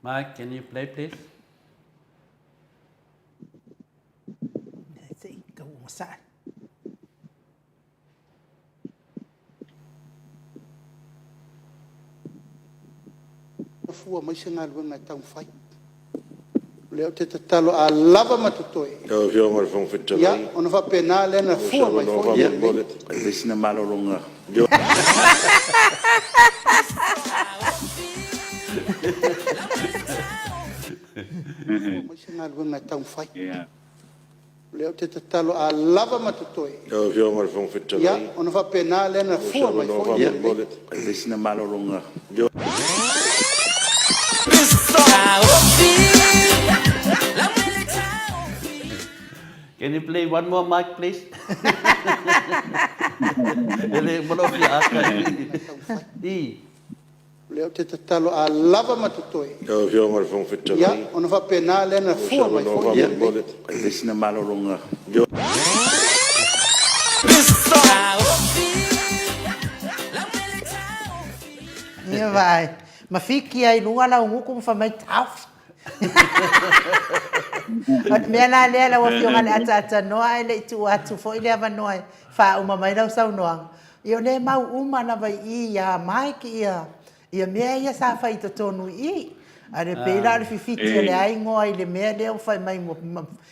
[SPEAKER 1] Mike, can you play please?
[SPEAKER 5] Fua mai se galuega e taumafai. O lea ou te tatalo a lava ma totoe,
[SPEAKER 6] Lau Afioga i le Fofoga
[SPEAKER 5] ia
[SPEAKER 6] Fetalai,
[SPEAKER 5] ona faapena lea ona
[SPEAKER 6] mo se
[SPEAKER 5] fua mai
[SPEAKER 6] avanoa
[SPEAKER 5] foi
[SPEAKER 7] Ia,
[SPEAKER 6] faamolemole.
[SPEAKER 7] fai sina malologa.
[SPEAKER 5] Fua mai se galuega e taumafai. O lea ou te tatalo a lava ma totoe,
[SPEAKER 6] Lau Afioga i le Fofoga
[SPEAKER 5] ia
[SPEAKER 6] Fetalai,
[SPEAKER 5] ona faapena lea ona
[SPEAKER 6] mo se
[SPEAKER 5] fua mai
[SPEAKER 6] avanoa
[SPEAKER 5] foi
[SPEAKER 7] Ia,
[SPEAKER 6] faamolemole.
[SPEAKER 7] fai sina malologa.
[SPEAKER 1] Can you play one more mic please? E le uma lou fia aka i.
[SPEAKER 5] O lea ou te tatalo a lava ma totoe,
[SPEAKER 6] Lau Afioga i le Fofoga
[SPEAKER 5] ia
[SPEAKER 6] Fetalai,
[SPEAKER 5] ona faapena lea ona
[SPEAKER 6] mo se
[SPEAKER 5] fua mai
[SPEAKER 6] avanoa
[SPEAKER 5] foi
[SPEAKER 7] Ia,
[SPEAKER 6] faamolemole.
[SPEAKER 7] fai sina malologa.
[SPEAKER 2] Ia vaai, ma fiki ai i luga lau gutu ma fai mai taofi. O le mea la lea lau Afioga i le Ataatanoa ae le i tuu atu foi le avanoa e faauma mai lau saunoaga, ia o lea e mau uma lava i i ia Mike ia ia mea ia sa fai i totonu i i. Ae pei la o le fifiti o le a igoa i le mea lea ua fai mai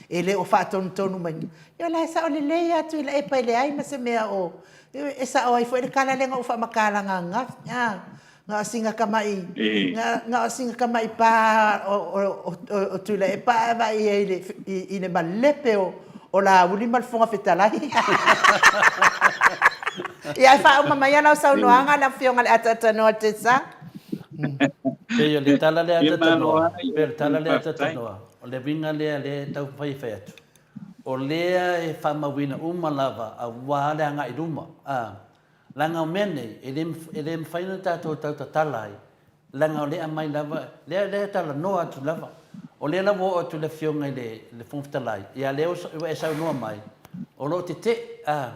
[SPEAKER 2] e le o faatonutonu mai, ia o la e sao lelei lava Tuilaepa e leai ma se mea o… E sao ai foi le tala lea na ou faamatalaina ananafi, a, na o sina tamai, na o sina tamai pa o Tuilaepa ae vaai i ai i le malepe o Laauli ma le Fofoga Fetalai. Ia ae faauma maia lau saunoaga lau Afioga i le Ataatanoa Desha.
[SPEAKER 1] Pei o le tala lea Atatanoa, pei o le tala lea Atatanoa, o le uiga lea lea e taumafai e fai atu, o lea e faamauina uma lava aua le agai i luma, a, leaga o mea nei, e le, e le mafai ona tatou tautatala ai, leaga o lea e aumai lava, lea, lea e talanoa atu lava. O lea la ua oo atu i le Afioga i le, le Fofoga Fetalai, ia lea ua e saunoa mai, o lo o tetee, a.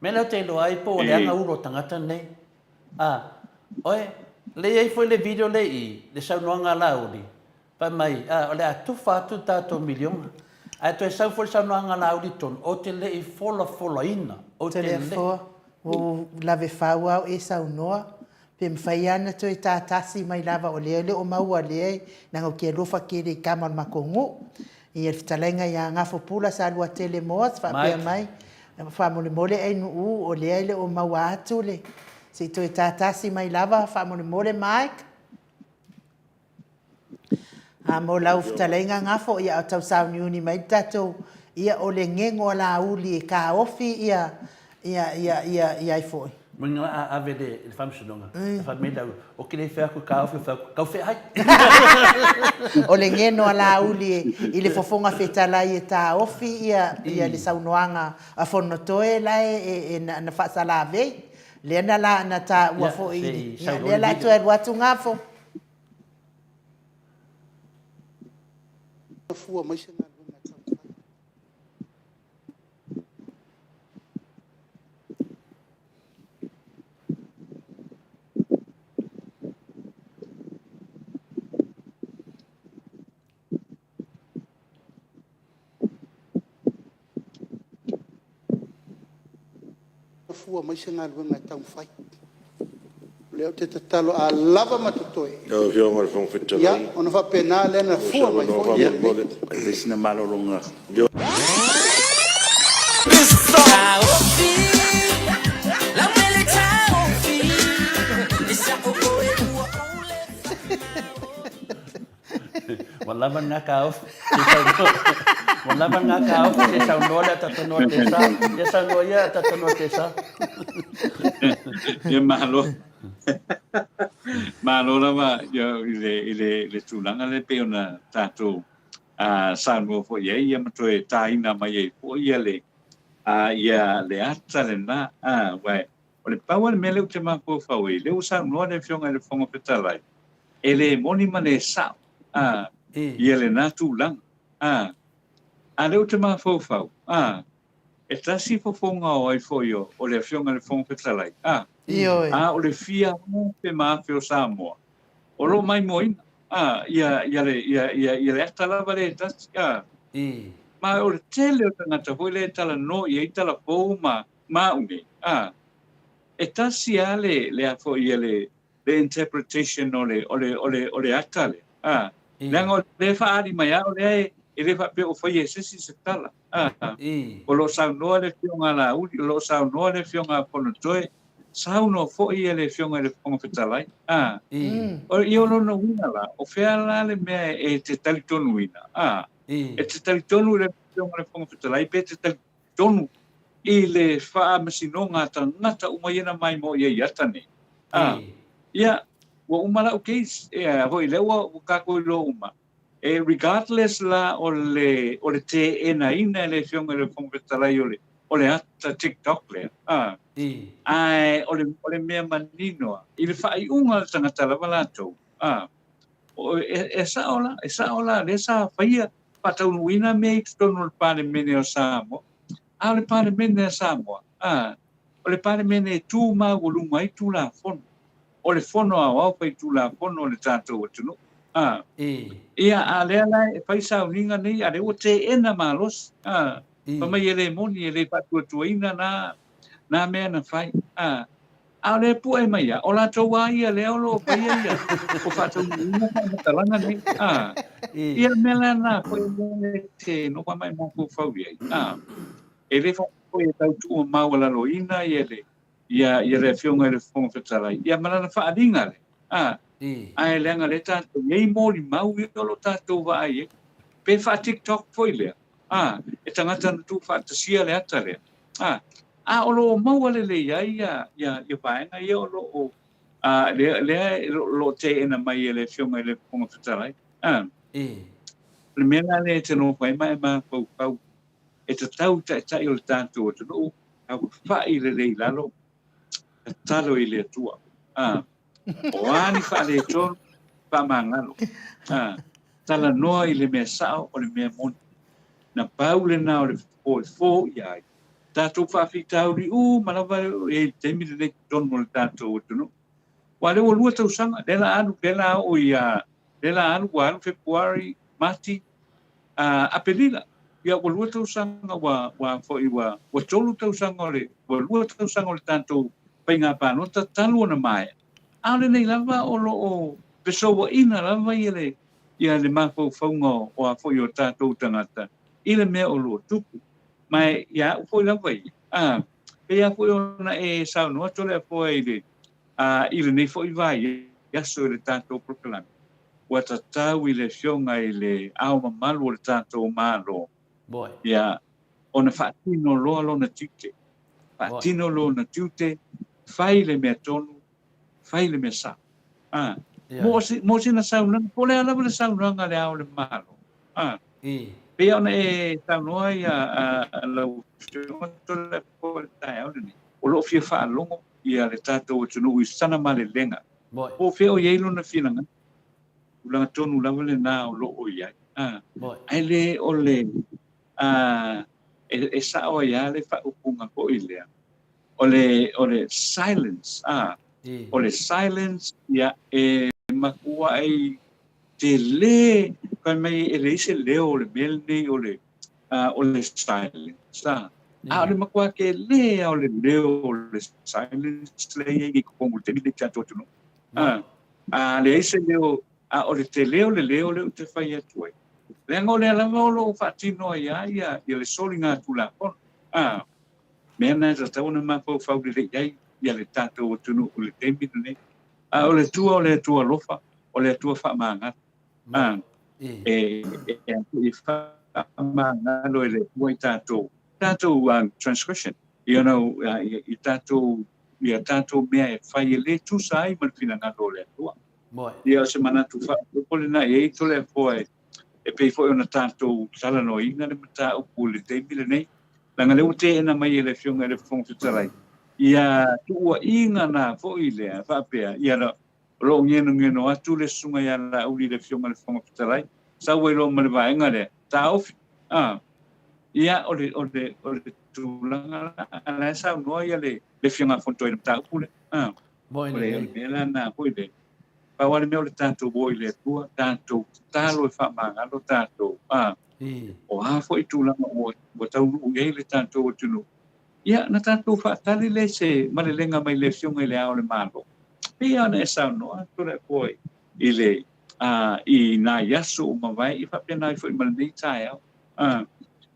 [SPEAKER 1] Mea lea ou te iloa ai po ua leaga ulu o tagata nei. A, oe, lea e i ai foi le video lea i i, le saunoaga a Laauli, fai mai, a, o le a tufa atu le tatou miliona. Ae toe sau foi le saunoaga a Laauli i totonu, ou te le i folafolaina, ou te le i.
[SPEAKER 2] Toleafoa, ua ou lave fau lava o e saunoa, pe mafai lava ona toe ta tasi mai lava o lea e le o maua lea, leaga ou te alofa tele i tama o le matou nuu. Ia le fetalaiga ia Gafopula Saluatele Moss faapea mai, faamolemole Ainuu o lea e le o maua atu le, se i toe ta tasi mai lava faamolemole Mike. A mo lau fetalaiga Gafo, ia a o tau sauniuni mai le tatou, ia o le gego a Laauli e taofi ia, ia, ia, ia, ia ai foi.
[SPEAKER 1] Uiga la a ave i le faamasinoga, fai mai lau, ou te le fai atu e taofi, ou fai atu, tau feai.
[SPEAKER 2] O le geno a Laauli i le Fofoga Fetalai e taofi ia, ia le saunoaga a Fonotoe la e, e, na faasalavei. Lea na la, na taua foi i le, ia, lea la toe alu atu Gafo.
[SPEAKER 5] Fua mai se galuega e taumafai. Fua mai se galuega e taumafai. O lea ou te tatalo a lava ma totoe,
[SPEAKER 6] Lau Afioga i le Fofoga
[SPEAKER 5] ia
[SPEAKER 6] Fetalai,
[SPEAKER 5] ona faapena lea ona
[SPEAKER 6] mo se
[SPEAKER 5] fua mai
[SPEAKER 6] avanoa
[SPEAKER 5] foi.
[SPEAKER 6] faamolemole.
[SPEAKER 7] Ia, fai sina malologa.
[SPEAKER 1] Ua lava lena taofi. Ua lava lena taofi se i saunoa le Atatanoa Tesa. Ia saunoa ia Atatanoa Tesa.
[SPEAKER 4] Ia malo. Malo lava i le, i le, le tulaga lea pei ona tatou saunoa foi i ai ia ma toe tāina mai ai foi ia le, ia le ata lena. Aua o le pau lava le mea lea ou te mafaufau ai, lea ua saunoa le Afioga i le Fofoga Fetalai, e le moni ma le sao ia lena tulaga. A lea ou te mafaufau, e tasi fofoga o ai foi o le Afioga i le Fofoga Fetalai, a o le fia afe ma afe o Samoa o lo o maimoaina ia le ata lava lea e tasi. Ma o le tele o tagata foi lea e talanoa i ai tala fou ma au nei, e tasi lava le, le a foi ia le, le interpretation o le, o le, o le, o le ata lea. Leaga o lea e faaali mai lava o lea e le faapea o faia e se isi se tala. O lo o saunoa le Afioga a Laauli, o lo o saunoa le Afioga a Fonotoe, saunoa foi le Afioga i le Fofoga Fetalai. Ia o lona uiga la, o fea la le mea e te talitonuina? E te talitonu i le Afioga i le Fofoga Fetalai pe te talitonu i le faamasinoga a tagata uma ia na maimoa i ai i ata nei? Ia, ua uma lau case, ia foi lea ua tatou iloa uma, e regardless la o le o le teenaina e le Afioga i le Fofoga Fetalai o le o le ata TikTok lea, a, ae o le o le mea manino lava, i le faaiuga a le tagata lava latou, a, o, e, e sao la, e sao la, lea sa faia faataunuuina mea i totonu o le Palemene o Samoa, a o le Palemene a Samoa, a, o le Palemene e tu maualuga ai Tulafono, o le Fono Aoao Faitulafono o le tatou atunuu. A. Ia, a lea la e fai sauniga nei, a lea ua teena malosi. A. Fai mai e le moni, e le faatuatuaina na, na mea na fai. A. A o lea e pu'e mai lava, o latou lava ia lea o lo o faia ia, o faataunuuina faamatalaga nei. A. Ia, o le mea la lena foi e te nofo ma e mafaufau i ai. A. E le faapea e tau tuumaualaloina ia le, ia, ia le Afioga i le Fofoga Fetalai, ia ma lana faaaliga lea, a, ae leaga lea tatou i ai molimau ia o lo o tatou vaai ai. Pe faa-TikTok foi lea, a, e tagata na tuufaatasia le ata lea, a, a o lo o maua lelei ai ia, ia, ia vaega ia o lo o, a, lea, lea o lo o teena mai e le Afioga i le Fofoga Fetalai. A, o le mea la lea e te nofo ai ma e mafaufau e tatau i taitai o le tatou atunuu taufa'i lelei i lalo, tatalo i le Atua. A, o a ni faaletonu, faamagalo. A, talanoa i le mea sao o le mea moni. Na pau lena o le fofo e foia ai tatou faafitauli uma lava e i ai i le taimi lenei i totonu o le tatou atunuu. Aua o lea ua lua tausaga, lea la alu, lea la oo ia, lea la alu, ua alu Fepuari, Mati, a Aperila, ia ua lua tausaga ua, ua foi ua, ua tolu tausaga o le, ua lua tausaga o le tatou faiga palota talu ona maea, a o lenei lava o lo o fesouaina lava ia le, ia le mafaufauga o, o a foi o tatou tagata i le mea o lo o tupu. Ma e, ia au foi lava ia, a, pei lava foi ona e saunoa Toleafoa i le, a, i lenei foi vaiaso i le tatou polokalame, ua tatau i le Afioga i le Ao Mamalu o le tatou Malo, ia, ona faatino loa lona tiute. Faatino lona tiute, fai le mea tonu, fai le mea sao. A, mo, mo sina saunoaga, po o le a lava le saunoaga a le Ao o le Malo. A, pei ona e saunoa ia a, lau Afioga Toleafoa i le taeao lenei, o lo o fia faalogo ia le tatou atunuu i sana malelega. Po o fea o i ai lona finagalo, tulaga tonu lava lena o lo o i ai. Ae le o le, e sao ai lava le faaupuga foi lea, o le, o le silence, o le silence, ia, e matuai tele, fai mai e leai se leo o le mea lenei o le, o le silence, a. A o le matua tele lava o le leo o le silence lea e i ai i totonu o le taimi lenei i le tatou atunuu. A, a leai se leo, a o le tele o le leo lea ou te fai atu ai, leaga o lea lava o lo o faatino ai lava ia, ia le soligatulafono. A, mea na e tatau ona mafaufau lelei i ai ia le tatou atunuu i le taimi lenei. A o le Atua o le Atua alofa, o le Atua faamagalo. A, e, e faamagalo e le Atua i tatou, tatou transgression, you know, i tatou, ia tatou mea e fai e le tusa ai ma le finagalo o le Atua. Ia o se manatu faaopoopo lena e i ai Toleafoa e, e pei foi ona tatou talanoaina le mataupu i le taimi lenei, leaga lea ua teena mai e le Afioga i le Fofoga Fetalai ia tuuaiga na foi lea faapea, ia O lo o genogeno atu le Susuga ia Laauli i le Afioga i le Fofoga Fetalai, sau ai loa ma le vaega lea, taofi. A, ia, o le, o le, o le tulaga la, a la e saunoa ia le, le Afioga a Fonotoe i le mataupu lea. A, o le, o le mea la na foi lea, pau lava le mea o le tatou o i le Atua, tatou tatalo e faamagalo tatou, a, o a foi tulaga ua, ua taunuu i ai le tatou atunuu, Ia, na tatou faatali lea i se malelega mai le Afioga i le Ao o le Malo. Pei lava ona e saunoa, Toleafoa, i le, i nai aso ua mavae, ia faapena ai foi ma lenei taeao.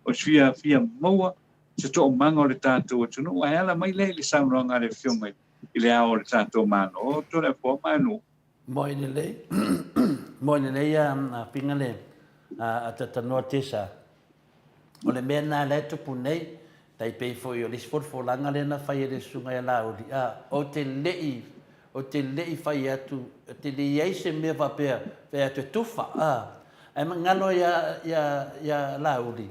[SPEAKER 4] O se fiafia maua se toomaga o le tatou atunuu, ae ala mai lea i le saunoaga a le Afioga i le Ao o le tatou Malo, Toleafoa Maenu.
[SPEAKER 1] Moi lelei, moi lelei a Figa le a Tatanoa Tesa. O le mea lena la e tupu nei, tai pei foi o le isi folafolaga lea na fai e le Susuga ia Laauli, a, ou te le i, ou te le i fai atu, ou te le i ai se mea faapea, fai atu e tufa, a. Ae galo ia, ia, ia Laauli,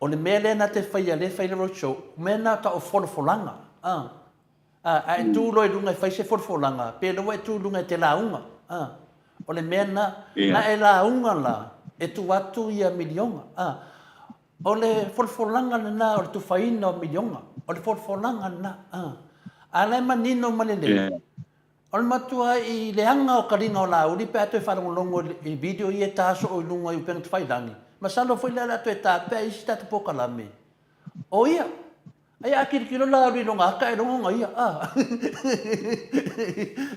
[SPEAKER 1] o le mea lea na te faia lea e fai le road show, o mea na tau o folafolaga, a. A, a e tu loa i luga e fai se folafolaga, pe lea ua e tu i luga e te lauga. A, o le mea lena. Na e lauga la, e tuu atu ia miliona. A, o le folafolaga lena o le tufaina o miliona. O le folafolaga lena. A, a la e manino ma lelei. O le matuai leaga o kaliga o Laauli pe a toe faalogologo i video ia e ta soo i luga i upega tafailangi. Masalo foi lea o le a toe ta atu pe a i isi tatou polokalame. O ia! Ai a kilokilo la alu i lona aka e logo ona ia a.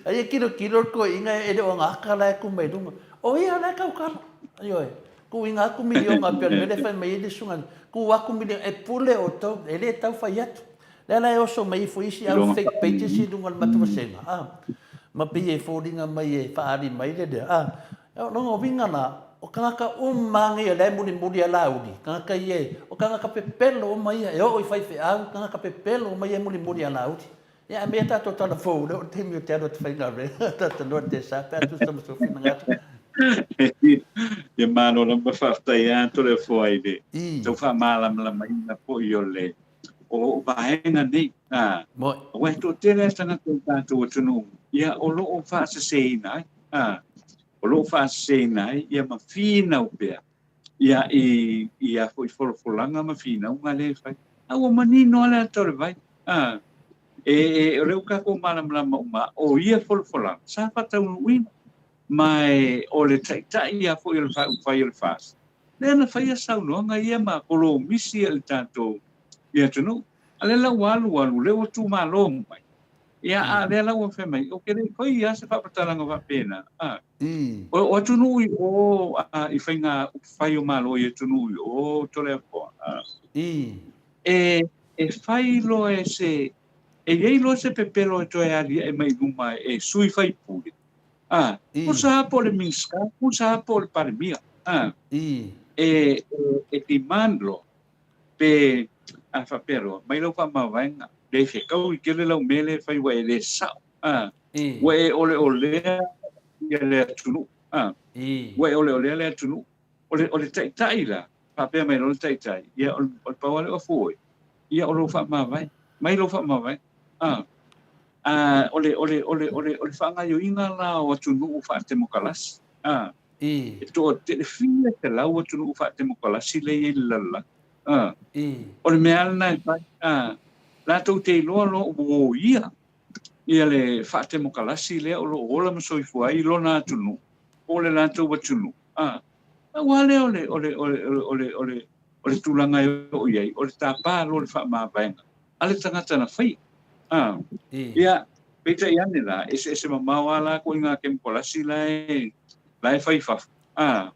[SPEAKER 1] Ai e kilokilo le toeaina e le o ana aka la e tu mai luga. O ia la e tautala. Ioe. Tuuina atu miliona pei o le mea lea e fai mai ai le susuga, tuu atu miliona e pule outou, e le tau fai atu. Lea la e oso mai ai foi isi au fake pages i luga o le matou vasega a. Ma pei e foliga mai e faaali mai le lea a. O lona uiga la, o tagata uma lava nei o la e mulimuli a Laauli, tagata ia e, o tagata pepelo uma ia, e oo i faifeau, tagata pepelo uma ia e mulimuli a Laauli. Ia ae mea tatou tala fou lea o le taimi ou te alu atu faigaluega, talanoa i le Tesa pe a tusa ma sou finagalo.
[SPEAKER 4] Ia malo lava faafetai lava Toleafoa i le tau faamalamalamaina foi o le o vaega nei. Aua e toatele lava tagata o le tatou atunuu ia o lo o faaseseina ai, o lo o faaseseina ai ia ma finau pea ia i ia foi folafolaga ma finauga lea e fai. A ua manino lava le ata o le vai. E, o lea ua tatou malamalama uma, o ia folafolaga sa faataunuuina. Ma e, o le taitai lava foi o le faaupufai o le FAST, lea na faia saunoaga ia ma polomisi i le tatou i atunuu. A lea la ua alu alu, lea ua tumalo mai. Ia, a lea la ua fai mai, ou te le i faia lava se faamatalaga faapena. A, o, o atunuu i o, a, i faiga upufai o Malo i atunuu i o, Toleafoa, a, e, e fai loa e se, e i ai loa se pepelo e toe aliae mai i luma e sui faipule, A, tusa lava po o le Minisita, tusa lava po o le Palemia, a, e, e, e demand loa, pe a faapea loa, mai lau faamavaega, le fetaui tele lau mea lea e fai ua e le sao, a, ua e oleolea ia le atunuu, a, ua e oleolea le atunuu. O le, o le taitai la, faapea mai loa le taitai, ia o le, o le pau lava lea o afu oe, ia o lou faamavae, mai lou faamavae, a. A, o le, o le, o le, o le, o le faagaoioiga la o atunuu faatemokalasi, a, e toatele fia selau atunuu faatemokalasi lea e i ai i le lalolagi, a, o le mea lava lena e fai, a, latou te iloa loa ua oia ia le faatemokalasi lea o lo o ola ma soifua ai lona atunuu, po o le latou atunuu, a, pau lava lea o le, o le, o le, o le, o le, o le tulaga e oo i ai, o le tapa loa o le faamavaega a le tagata na faia. A, ia, peitai ane la, eseese mamao lava la koe i ngā kemokalasi la e, la e fai i fafo. A,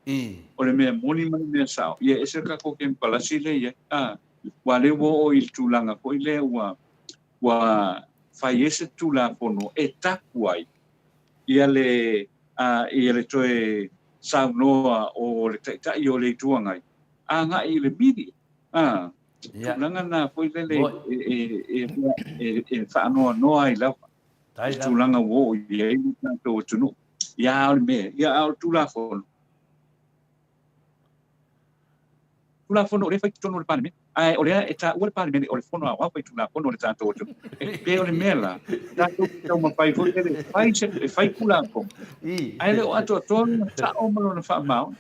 [SPEAKER 4] o le mea moni ma le mea sao, ia ese le tatou kemokalasi lea i ai. A, ua lea ua oo i le tulaga foi lea ua, ua fai ai se Tulafono e tapu ai ia le, a, ia le toe saunoa o le Taitai o le Itu Agai agai i le media. A, tulaga lena foi lele e faanoanoa ai lava i le tulaga ua oo i ai le tatou atunuu. Ia, a o le mea, ia, a o le Tulafono, Tulafono o lea e fai i totonu o le Palemene, ae o lea e taua le Palemene o le Fono Aoao Faitulafono o le tatou atunuu. E pei o le mea la, tatou te taumafai foi lele e fai se, e fai Tulafono, ae le o atoatoa lona sao ma lona faamaoni.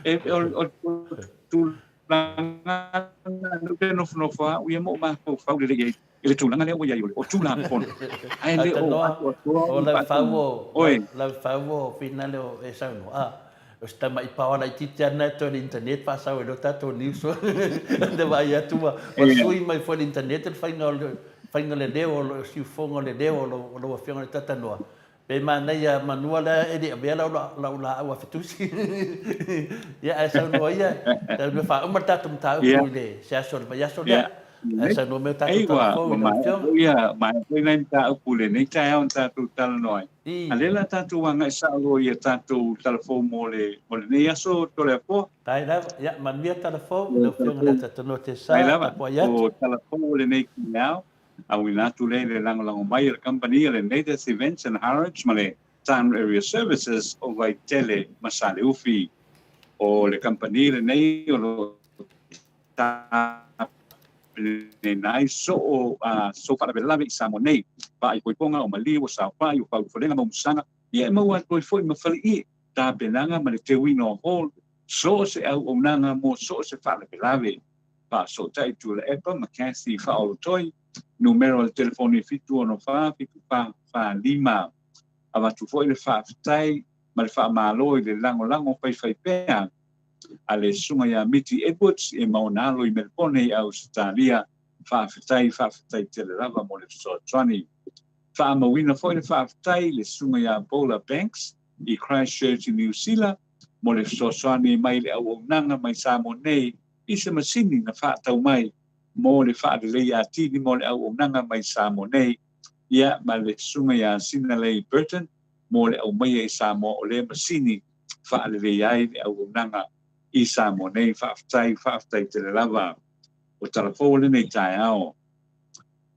[SPEAKER 4] E, o, o, o tulaga lea ou te nofonofo lava au ia ma ou mafaufau lelei i ai i le tulaga lea ua i ai o Tulafono, ae le o atoatoa
[SPEAKER 1] ona faatino. Oi. Lau fau o finale o e saunoa, a, o se tamai paoa laitiiti lava lena e toe le internet faasau ai loa tatou news. Te vaai atu ua sui mai foi le internet le faiga o le faiga o le leo o le siufofoga o le leo o lau Afioga i le Talanoa. Pe manaia manua lea e le i avea lau laau afetusi. Ia ae saunoa ia, talu e faauma le tatou mataupu i le se aso o le vaiaso lea. Ae saunoa mai o tatou tala fou i lau Afioga.
[SPEAKER 4] Ia, maea foi nai mataupu i lenei taeao na tatou talanoa ai. A o lea la tatou agai sao loa i a tatou tala fou mo le mo lenei aso Toleafoa.
[SPEAKER 1] Faafetai lava. Ia, manuia tala fou i lau Afioga Leatatanoa Tesa,
[SPEAKER 4] Faafetai lava.
[SPEAKER 1] tapuai atu.
[SPEAKER 4] O tala fou o lenei taeao, auina atu lea i le lagolago mai a le kamupani a le Nadas Events and Harrods ma le Town Area Services o Vaitele ma Saleufi. O le kamupani lenei o lo o tapenaina ai soo so faalavelave i Samoa nei, faaipoipoga o maliu, o saofai, o faulufalega ma umusaga, ia e maua atu ai foi ma faleie, tapenaga ma le teuina o hall, so o se auaunaga mo so o se faalavelave. Faasootai Tuilaepa ma Cathy Faaolotoi, numera o le telefoni 764 7445. Avatu foi le faafetai ma le faamalo i le lagolago faifaipea a le Susuga ia Miti Edwards e ma ona alo i Melepone i Ausetalia. Faafetai, faafetai tele lava mo le fesoasoani. Faamauina foi le faafetai i le Susuga ia Bola Banks i Christchurch i Niu Sila mo le fesoasoani mai le auaunaga mai Samoa nei i se masini na faatau mai mo le faaleleia atili mo le auaunaga mai Samoa nei, ia ma le Susuga ia Sinalei Burton mo le aumaia i Samoa o lea masini faaleleia ai le auaunaga i Samoa nei. Faafetai, faafetai tele lava. O tala fou o lenei taeao.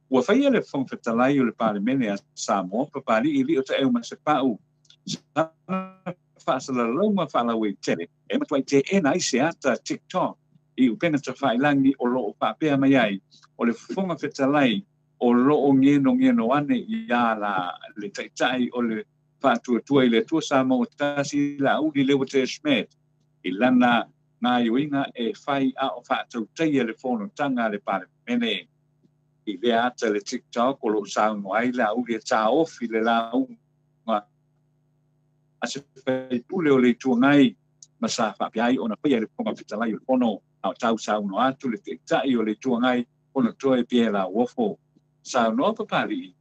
[SPEAKER 4] Ua faia le Fofoga Fetalai o le Palemene a Samoa, Papalii Lio Taeu Masepau, sana faasalalauga faalauaitele e matuai teena ai se ata TikTok i upega tafailagi o lo o faapea mai ai o le Fofoga Fetalai o lo o genogeno ane iā la le Taitai o le Faatuatua i le Atua Samoa Tasi Laauli Leuatea Schmidt i lana gaoioiga e fai a o faatautaia le fonotaga a le Palemene. I lea ata le TikTok o lo o saunoa ai Laauli e taofi le lauga a se faipule o le Itu Agai ma sa faapea ai ona faia e le Fofoga Fetalai o le Fono a o tau saunoa atu le Taitai o le Itu Agai Fonotoe Pierre Lauofo. Saunoa Papalii,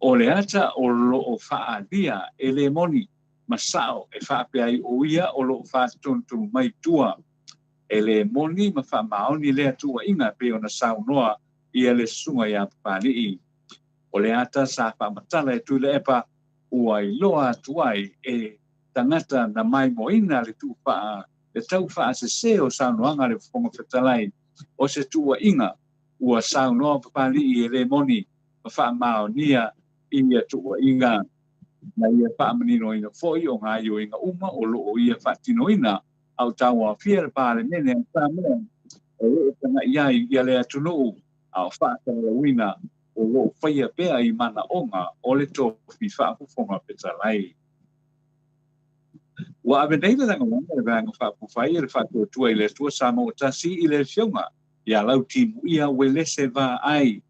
[SPEAKER 4] O le ata o lo o faaalia e le moni ma sao e faapea ai o ia o lo o faatonutonu mai tua. E le moni ma faamaoni lea tuuaiga pei ona saunoa ia le susuga ia Papalii. O le ata sa faamatala e Tuilaepa ua iloa atu ai e tagata na maimoaina le tuufaa le tau faasese o saunoaga a le Fofoga Fetalai o se tuuaiga ua saunoa Papalii e le moni ma faamaonia i ia tuuaiga, na ia faamaninoina foi o gaoioiga uma o lo o ia faatinoina a o tauaofia le Palemene a Samoa o lo o tagai ai ia le atunuu a o faasalalauina o lo o faia pea i manaoga o le tofi faafofoga fetalai. Ua ave nei le lagolago a le Vaega Faaupufai e le Faatuatua i le Atua Samoa Tasi i le Afioga ia Lautimuia Uelese Vaai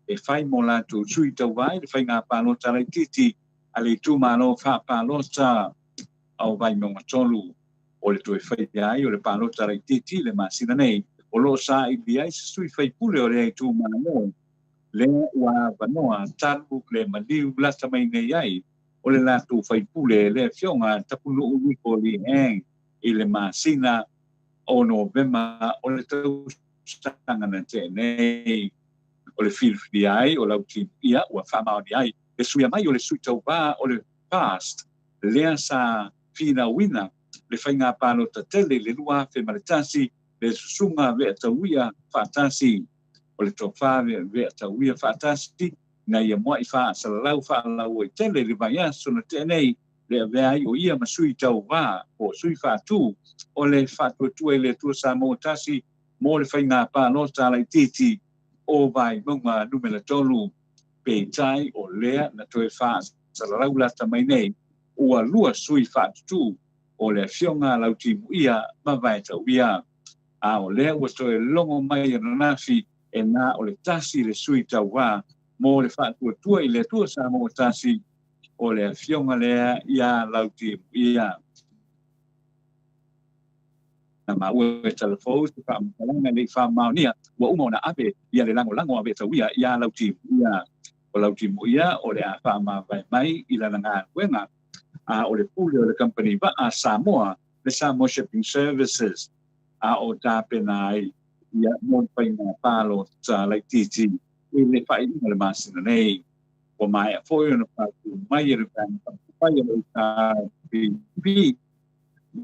[SPEAKER 4] e fai mo latou sui tauva i le faiga palota laitiiti a le itumalo faapalota o Vaimauga 3. O le toe faia ai o le palota laitiiti i le masina nei, o lo o saili ai se sui faipule o lea itumalo lea ua avanoa talu le maliu lata mai nei ai o le latou faipule le Afioga Tapunuu Niko Lee Hang i le masina o Novema o le tausaga na tea nei. O le filifilia ai o Lautimuia ua faamaonia ai le suia mai o le sui tauva o le FAST lea sa finauina le faiga palota tele i le 2001 le Susuga Veatauia Faatasi. O le tofa Veatauia Faatasi na ia muai faasalalau faalauaitele i le vaiaso na tea nei le avea ai o ia ma sui tauva po o sui faatu o le Faatuatua i le Atua Samoa Tasi mo le faiga palota laitiiti o Vaimauga Numera 3. Peitai o lea na toe faasalalau lata mai nei ua lua sui faatutū o le Afioga Lautimuia ma Vaetauia. A o lea ua toe logo mai ananafi e na o le tasi le sui tauva mo le Faatuatua i le Atua Samoa Tasi o le Afioga lea ia Lautimuia. Na maua e Talafou se faamatalaga e le i faamaonia, ua uma ona ave ia le lagolago a Veatauia ia Lautimuia. O lau timuia o le a faamavae mai i lana galuega, a o le pule o le kamupani vaa a Samoa, le Samoa Shipping Services, a o tapena ai ia mo le faiga palota laitiiti i le faaiuga o le masina nei. Ua maea foi ona faatu mai e le Vaega Faaupufai a le HRPP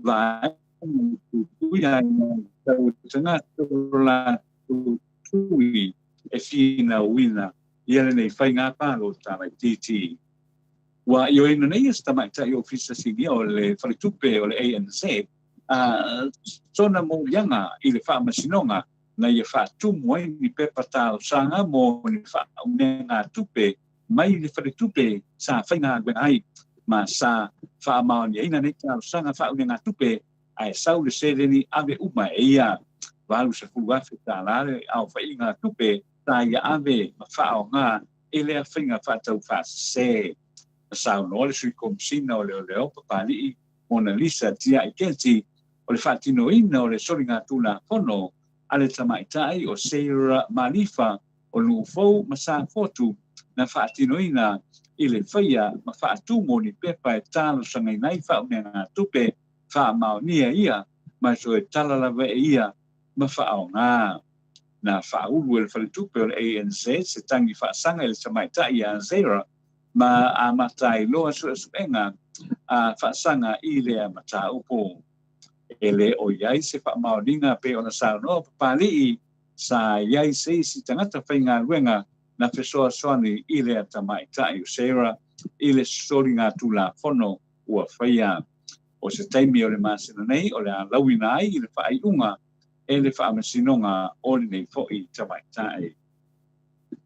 [SPEAKER 4] vaega e puipuia ai nai tau tagata o lo latou tui e finauina ia lenei faiga palota laitiiti. Ua ioeina nei e se tamaitai ofisa sinia o le faletupe o le ANZ a sona moliaga i le faamasinoga na ia faatumu ai ni pepa talosaga mo ni faaunegatupe mai le faletupe sa faigaluega ai, ma sa faamaoniaina nei talosaga faaunegatupe ae sau le seleni ave uma e ia. $80,000 tala le aofaiga tupe sa ia ave ma faaaoga i lea faiga faataufaasese. Na saunoa le Sui Komesina o Leoleo Papali'i Monalisa Tia'i Keti o le faatinoina o le soligatulafono a le tamaitai o Sarah Malifa o Nuufou ma Safotu na faatinoina i le faia ma faatumu o ni pepa e talosagaina ai faaunegatupe faamaonia ia ma toe tala lava e ia ma faaaoga. Na faaulu e le faletupe o le ANZ se tagi faasaga i le tamaitai ia Sarah ma amata ai loa suesuega a faasaga i lea mataupu. E le o i ai se faamaoniga pei ona saunoa Papali'i sa i ai se isi tagata faigaluega na fesoasoani i lea tamaitai o Sarah i le soligatulafono ua faia. O se taimi o le masina nei o le a lauina ai i le faaiuga e le Faamasinoga o lenei foi tamaitai.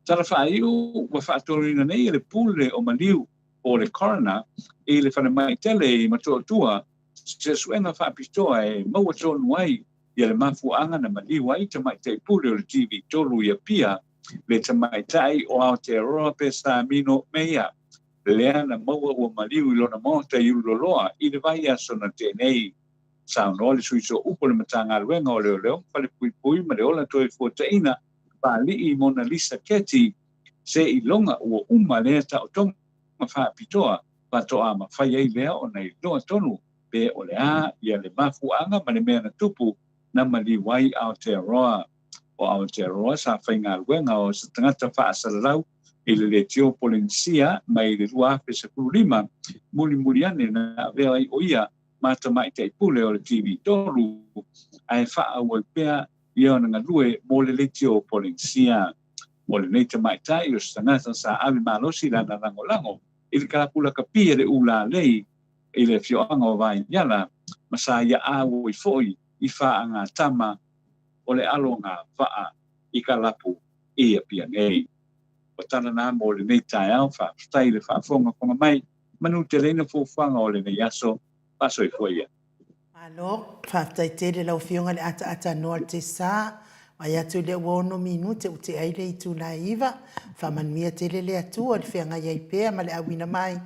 [SPEAKER 4] Tala faaiu ua faatoluina nei e le Pule o Maliu po o le Coroner i le falemai tele i Motootua se suega faapitoa e maua tonu ai ia le mafuaaga na maliu ai tamaitai pule o le TV3 i Apia, le tamaitai o Aotearoa Pesamino Meia, lea na maua ua maliu i lona maota i Ululoloa i le vaiaso na tea nei. Saunoa le Sui Sooupu o le Matagaluega o Leoleo ma Falepuipui ma le Ola Toefuataina, Papali'i Monalisa Keti, se iloga ua uma lea taotoga faapitoa faatoa mafai ai lea ona iloa tonu pe o le a ia le mafuaaga ma le mea na tupu na maliu ai Aotearoa. O Aotearoa sa faigaluega o se tagata faasalalau i le Leitio Polenisia mai le 2015, mulimuli ane na avea ai o ia ma tamaitai pule o le TV3 ae faaauau pea ia ona galue mo le Leitio Polenisia. O lenei tamaitai o se tagata sa ave malosi lana lagolago i le kalapu lakapi a le Ulalei i le afioaga o Vaiala ma sa ia auai foi i faagatama o le aloga vaa i kalapu i Apia nei. Ua tala na mo lenei taeao, faafetai i le faafogafoga mai, manu tele fuafuaga o lenei aso, faasoifua ia.
[SPEAKER 2] Malo, faafetai tele lau Afioga i le ataata noa o le Tesa. Vaai atu i lea ua 6 minute ua tea ai le itula e 9. Faamanuia tele le Atua i le feagai ai pea ma le auina mai o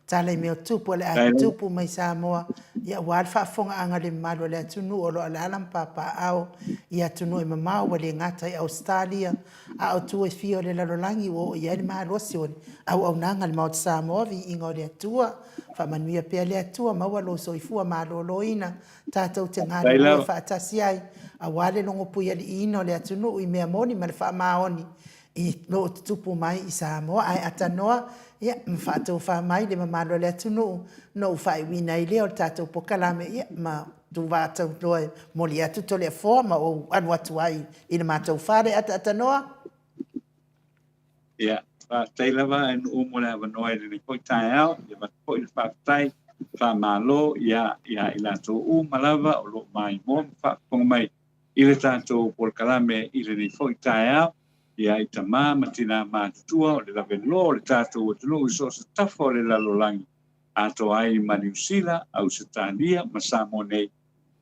[SPEAKER 2] tala i mea o tupu o le a tupu mai Samoa, ia aua le faafofogaaga a le mamalu o le atunuu o lo o alaala ma papaaao i atunuu e mamao ua le gata i Ausetalia a o tua e fia o le lalolagi ua oo i ai le malosi o le auaunaga a le Maota Samoa, viiga o le Atua. Faamanuia pea le Atua, maua lou soifua maloloina, tatou te galulue faatasi ai, aua le logopuialiiina o le atunuu i mea moni ma le faamaoni i lo o tutupu mai i Samoa. Ae atanoa, ia, ma faatofa mai le mamalu o le atunuu, ona ou faaiuina ai lea o le tatou pokalame, ia, ma tuvaatauloa e momoli atu Toleafoa ma ou alu atu ai i le matou fale. Ataatanoa.
[SPEAKER 4] Ia, faafetai lava e nuu mo le avanoa i lenei foi taeao. Ia avatu foi le faafetai, faamalo ia ia i latou uma lava o lo o maimoa ma faafofoga mai i le tatou polokalame i lenei foi taeao. Ia i tamā ma tinā matutua o le laveloa o le tatou atunuu i so o se tafa o le lalolagi, atoa ai ma Niu Sila, Ausetalia ma Samoa nei.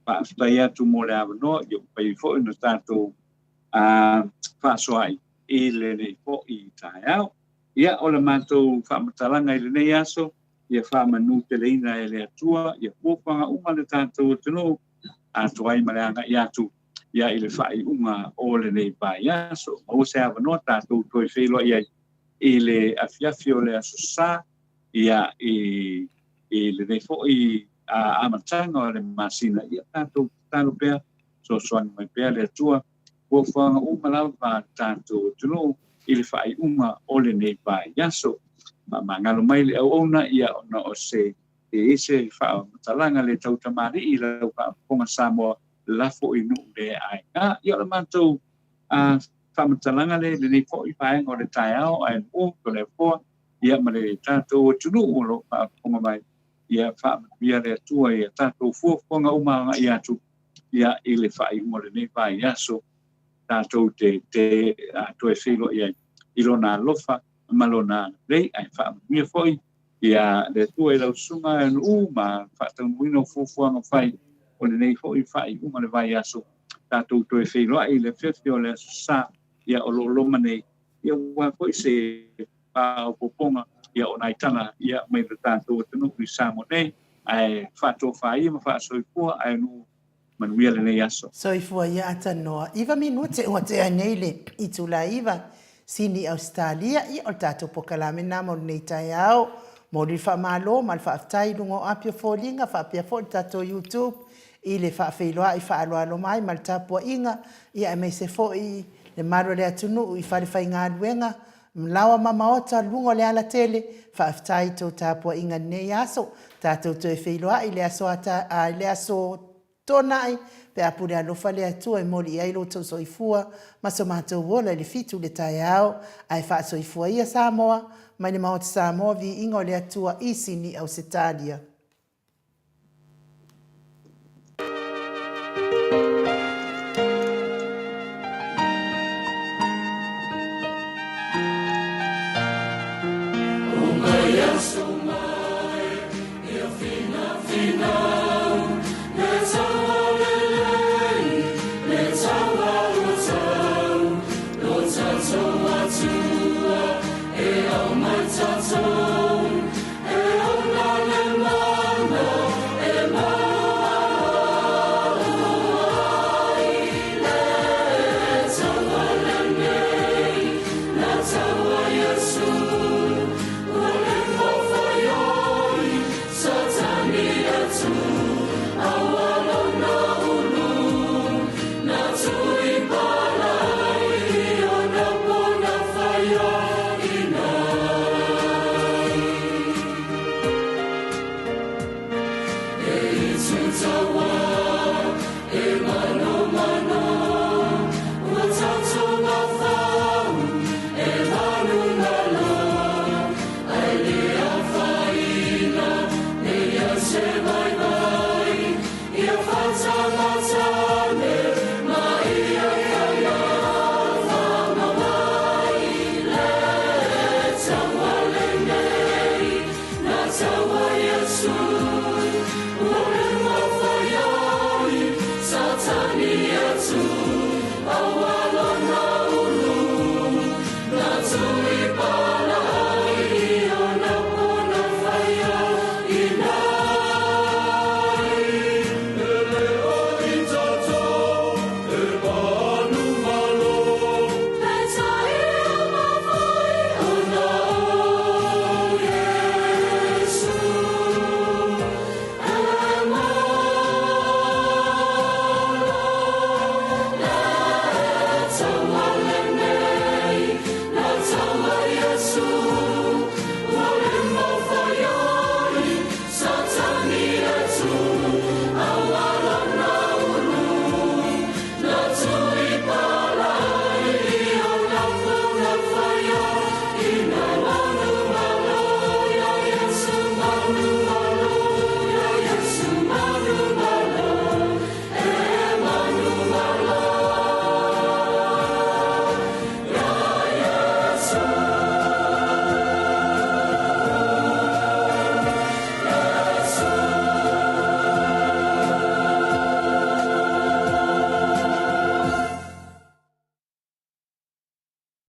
[SPEAKER 4] Faafetai atu mo le avanoa, ia ua fai foi ona tatou faasoa'i i lenei foi taeao. Ia, o le matou faamatalaga i lenei aso, ia faamanuteleina e le Atua ia fuafuaga uma a le tatou atunuu, atoa ai ma le agai atu ia i le faaiuga o lenei vaiaso. Maua se avanoa tatou toe feiloai ai. i le afiafi o le Aso Sa, ia, i, i lenei foi amataga o le masina, ia tatou tatalo pea, fesoasoani mai pea le Atua, fuafuaga uma lava a le tatou atunuu i le faaiuga o lenei vaiaso. Faamagalo mai le auauna, ia, ona o se e i ai se faamatalaga le tautamalii i lau faafofoga Samoa, lafo i nuu le aiga. Ia o le matou faamatalaga lea i lenei foi vaega o le taeao, ae nu'u Toleafoa, ia ma le tatou atunuu o lo o faafofoga mai, ia faamanuia le Atua i a tatou fuafuaga uma agai atu ia i le faaiuga o lenei vaiaso, tatou te te toe feiloai ai i lona alofa ma lona agalelei, ae faamanuia foi ia le Atua i lau susuga e nu'u ma faataunuuina o fuafuaga fai o lenei foi faaiuga o le vaiaso. Tatou toe feiloai i le afiafi o le Aso Sa, ia o lo o loma nei, ia aua foi se faaopoopoga ia o nai tala ia mai le tatou atunuu i Samoa nei, ae faatofa ia ma faasoifua, ae nu'u manuia lenei aso.
[SPEAKER 2] Soifua ia Atanoa. Iva minute ua tea nei le itula iva Sini Ausetalia, ia o le tatou pokalame lena mo lenei taeao. Momoli le faamalo ma le faafetai i luga o api o foliga faapea foi le tatou YouTube i le faafeiloai faaaloalo mai ma le tapuaiga, ia aemaise foi le malu o le atunuu i fale faigaluega, laoa ma maota, luga o le alatele. Faafetai i tou tapuaiga i lenei aso. Tatou toe feiloai i le aso ata, i le aso Toonai, pe a pule alofa le Atua e moli i ai lo outou soifua ma so matou ola i le fitu i le taeao, ae faasoifua ia Samoa, mai le Maota Samoa, viiga o le Atua i Sini Ausetalia.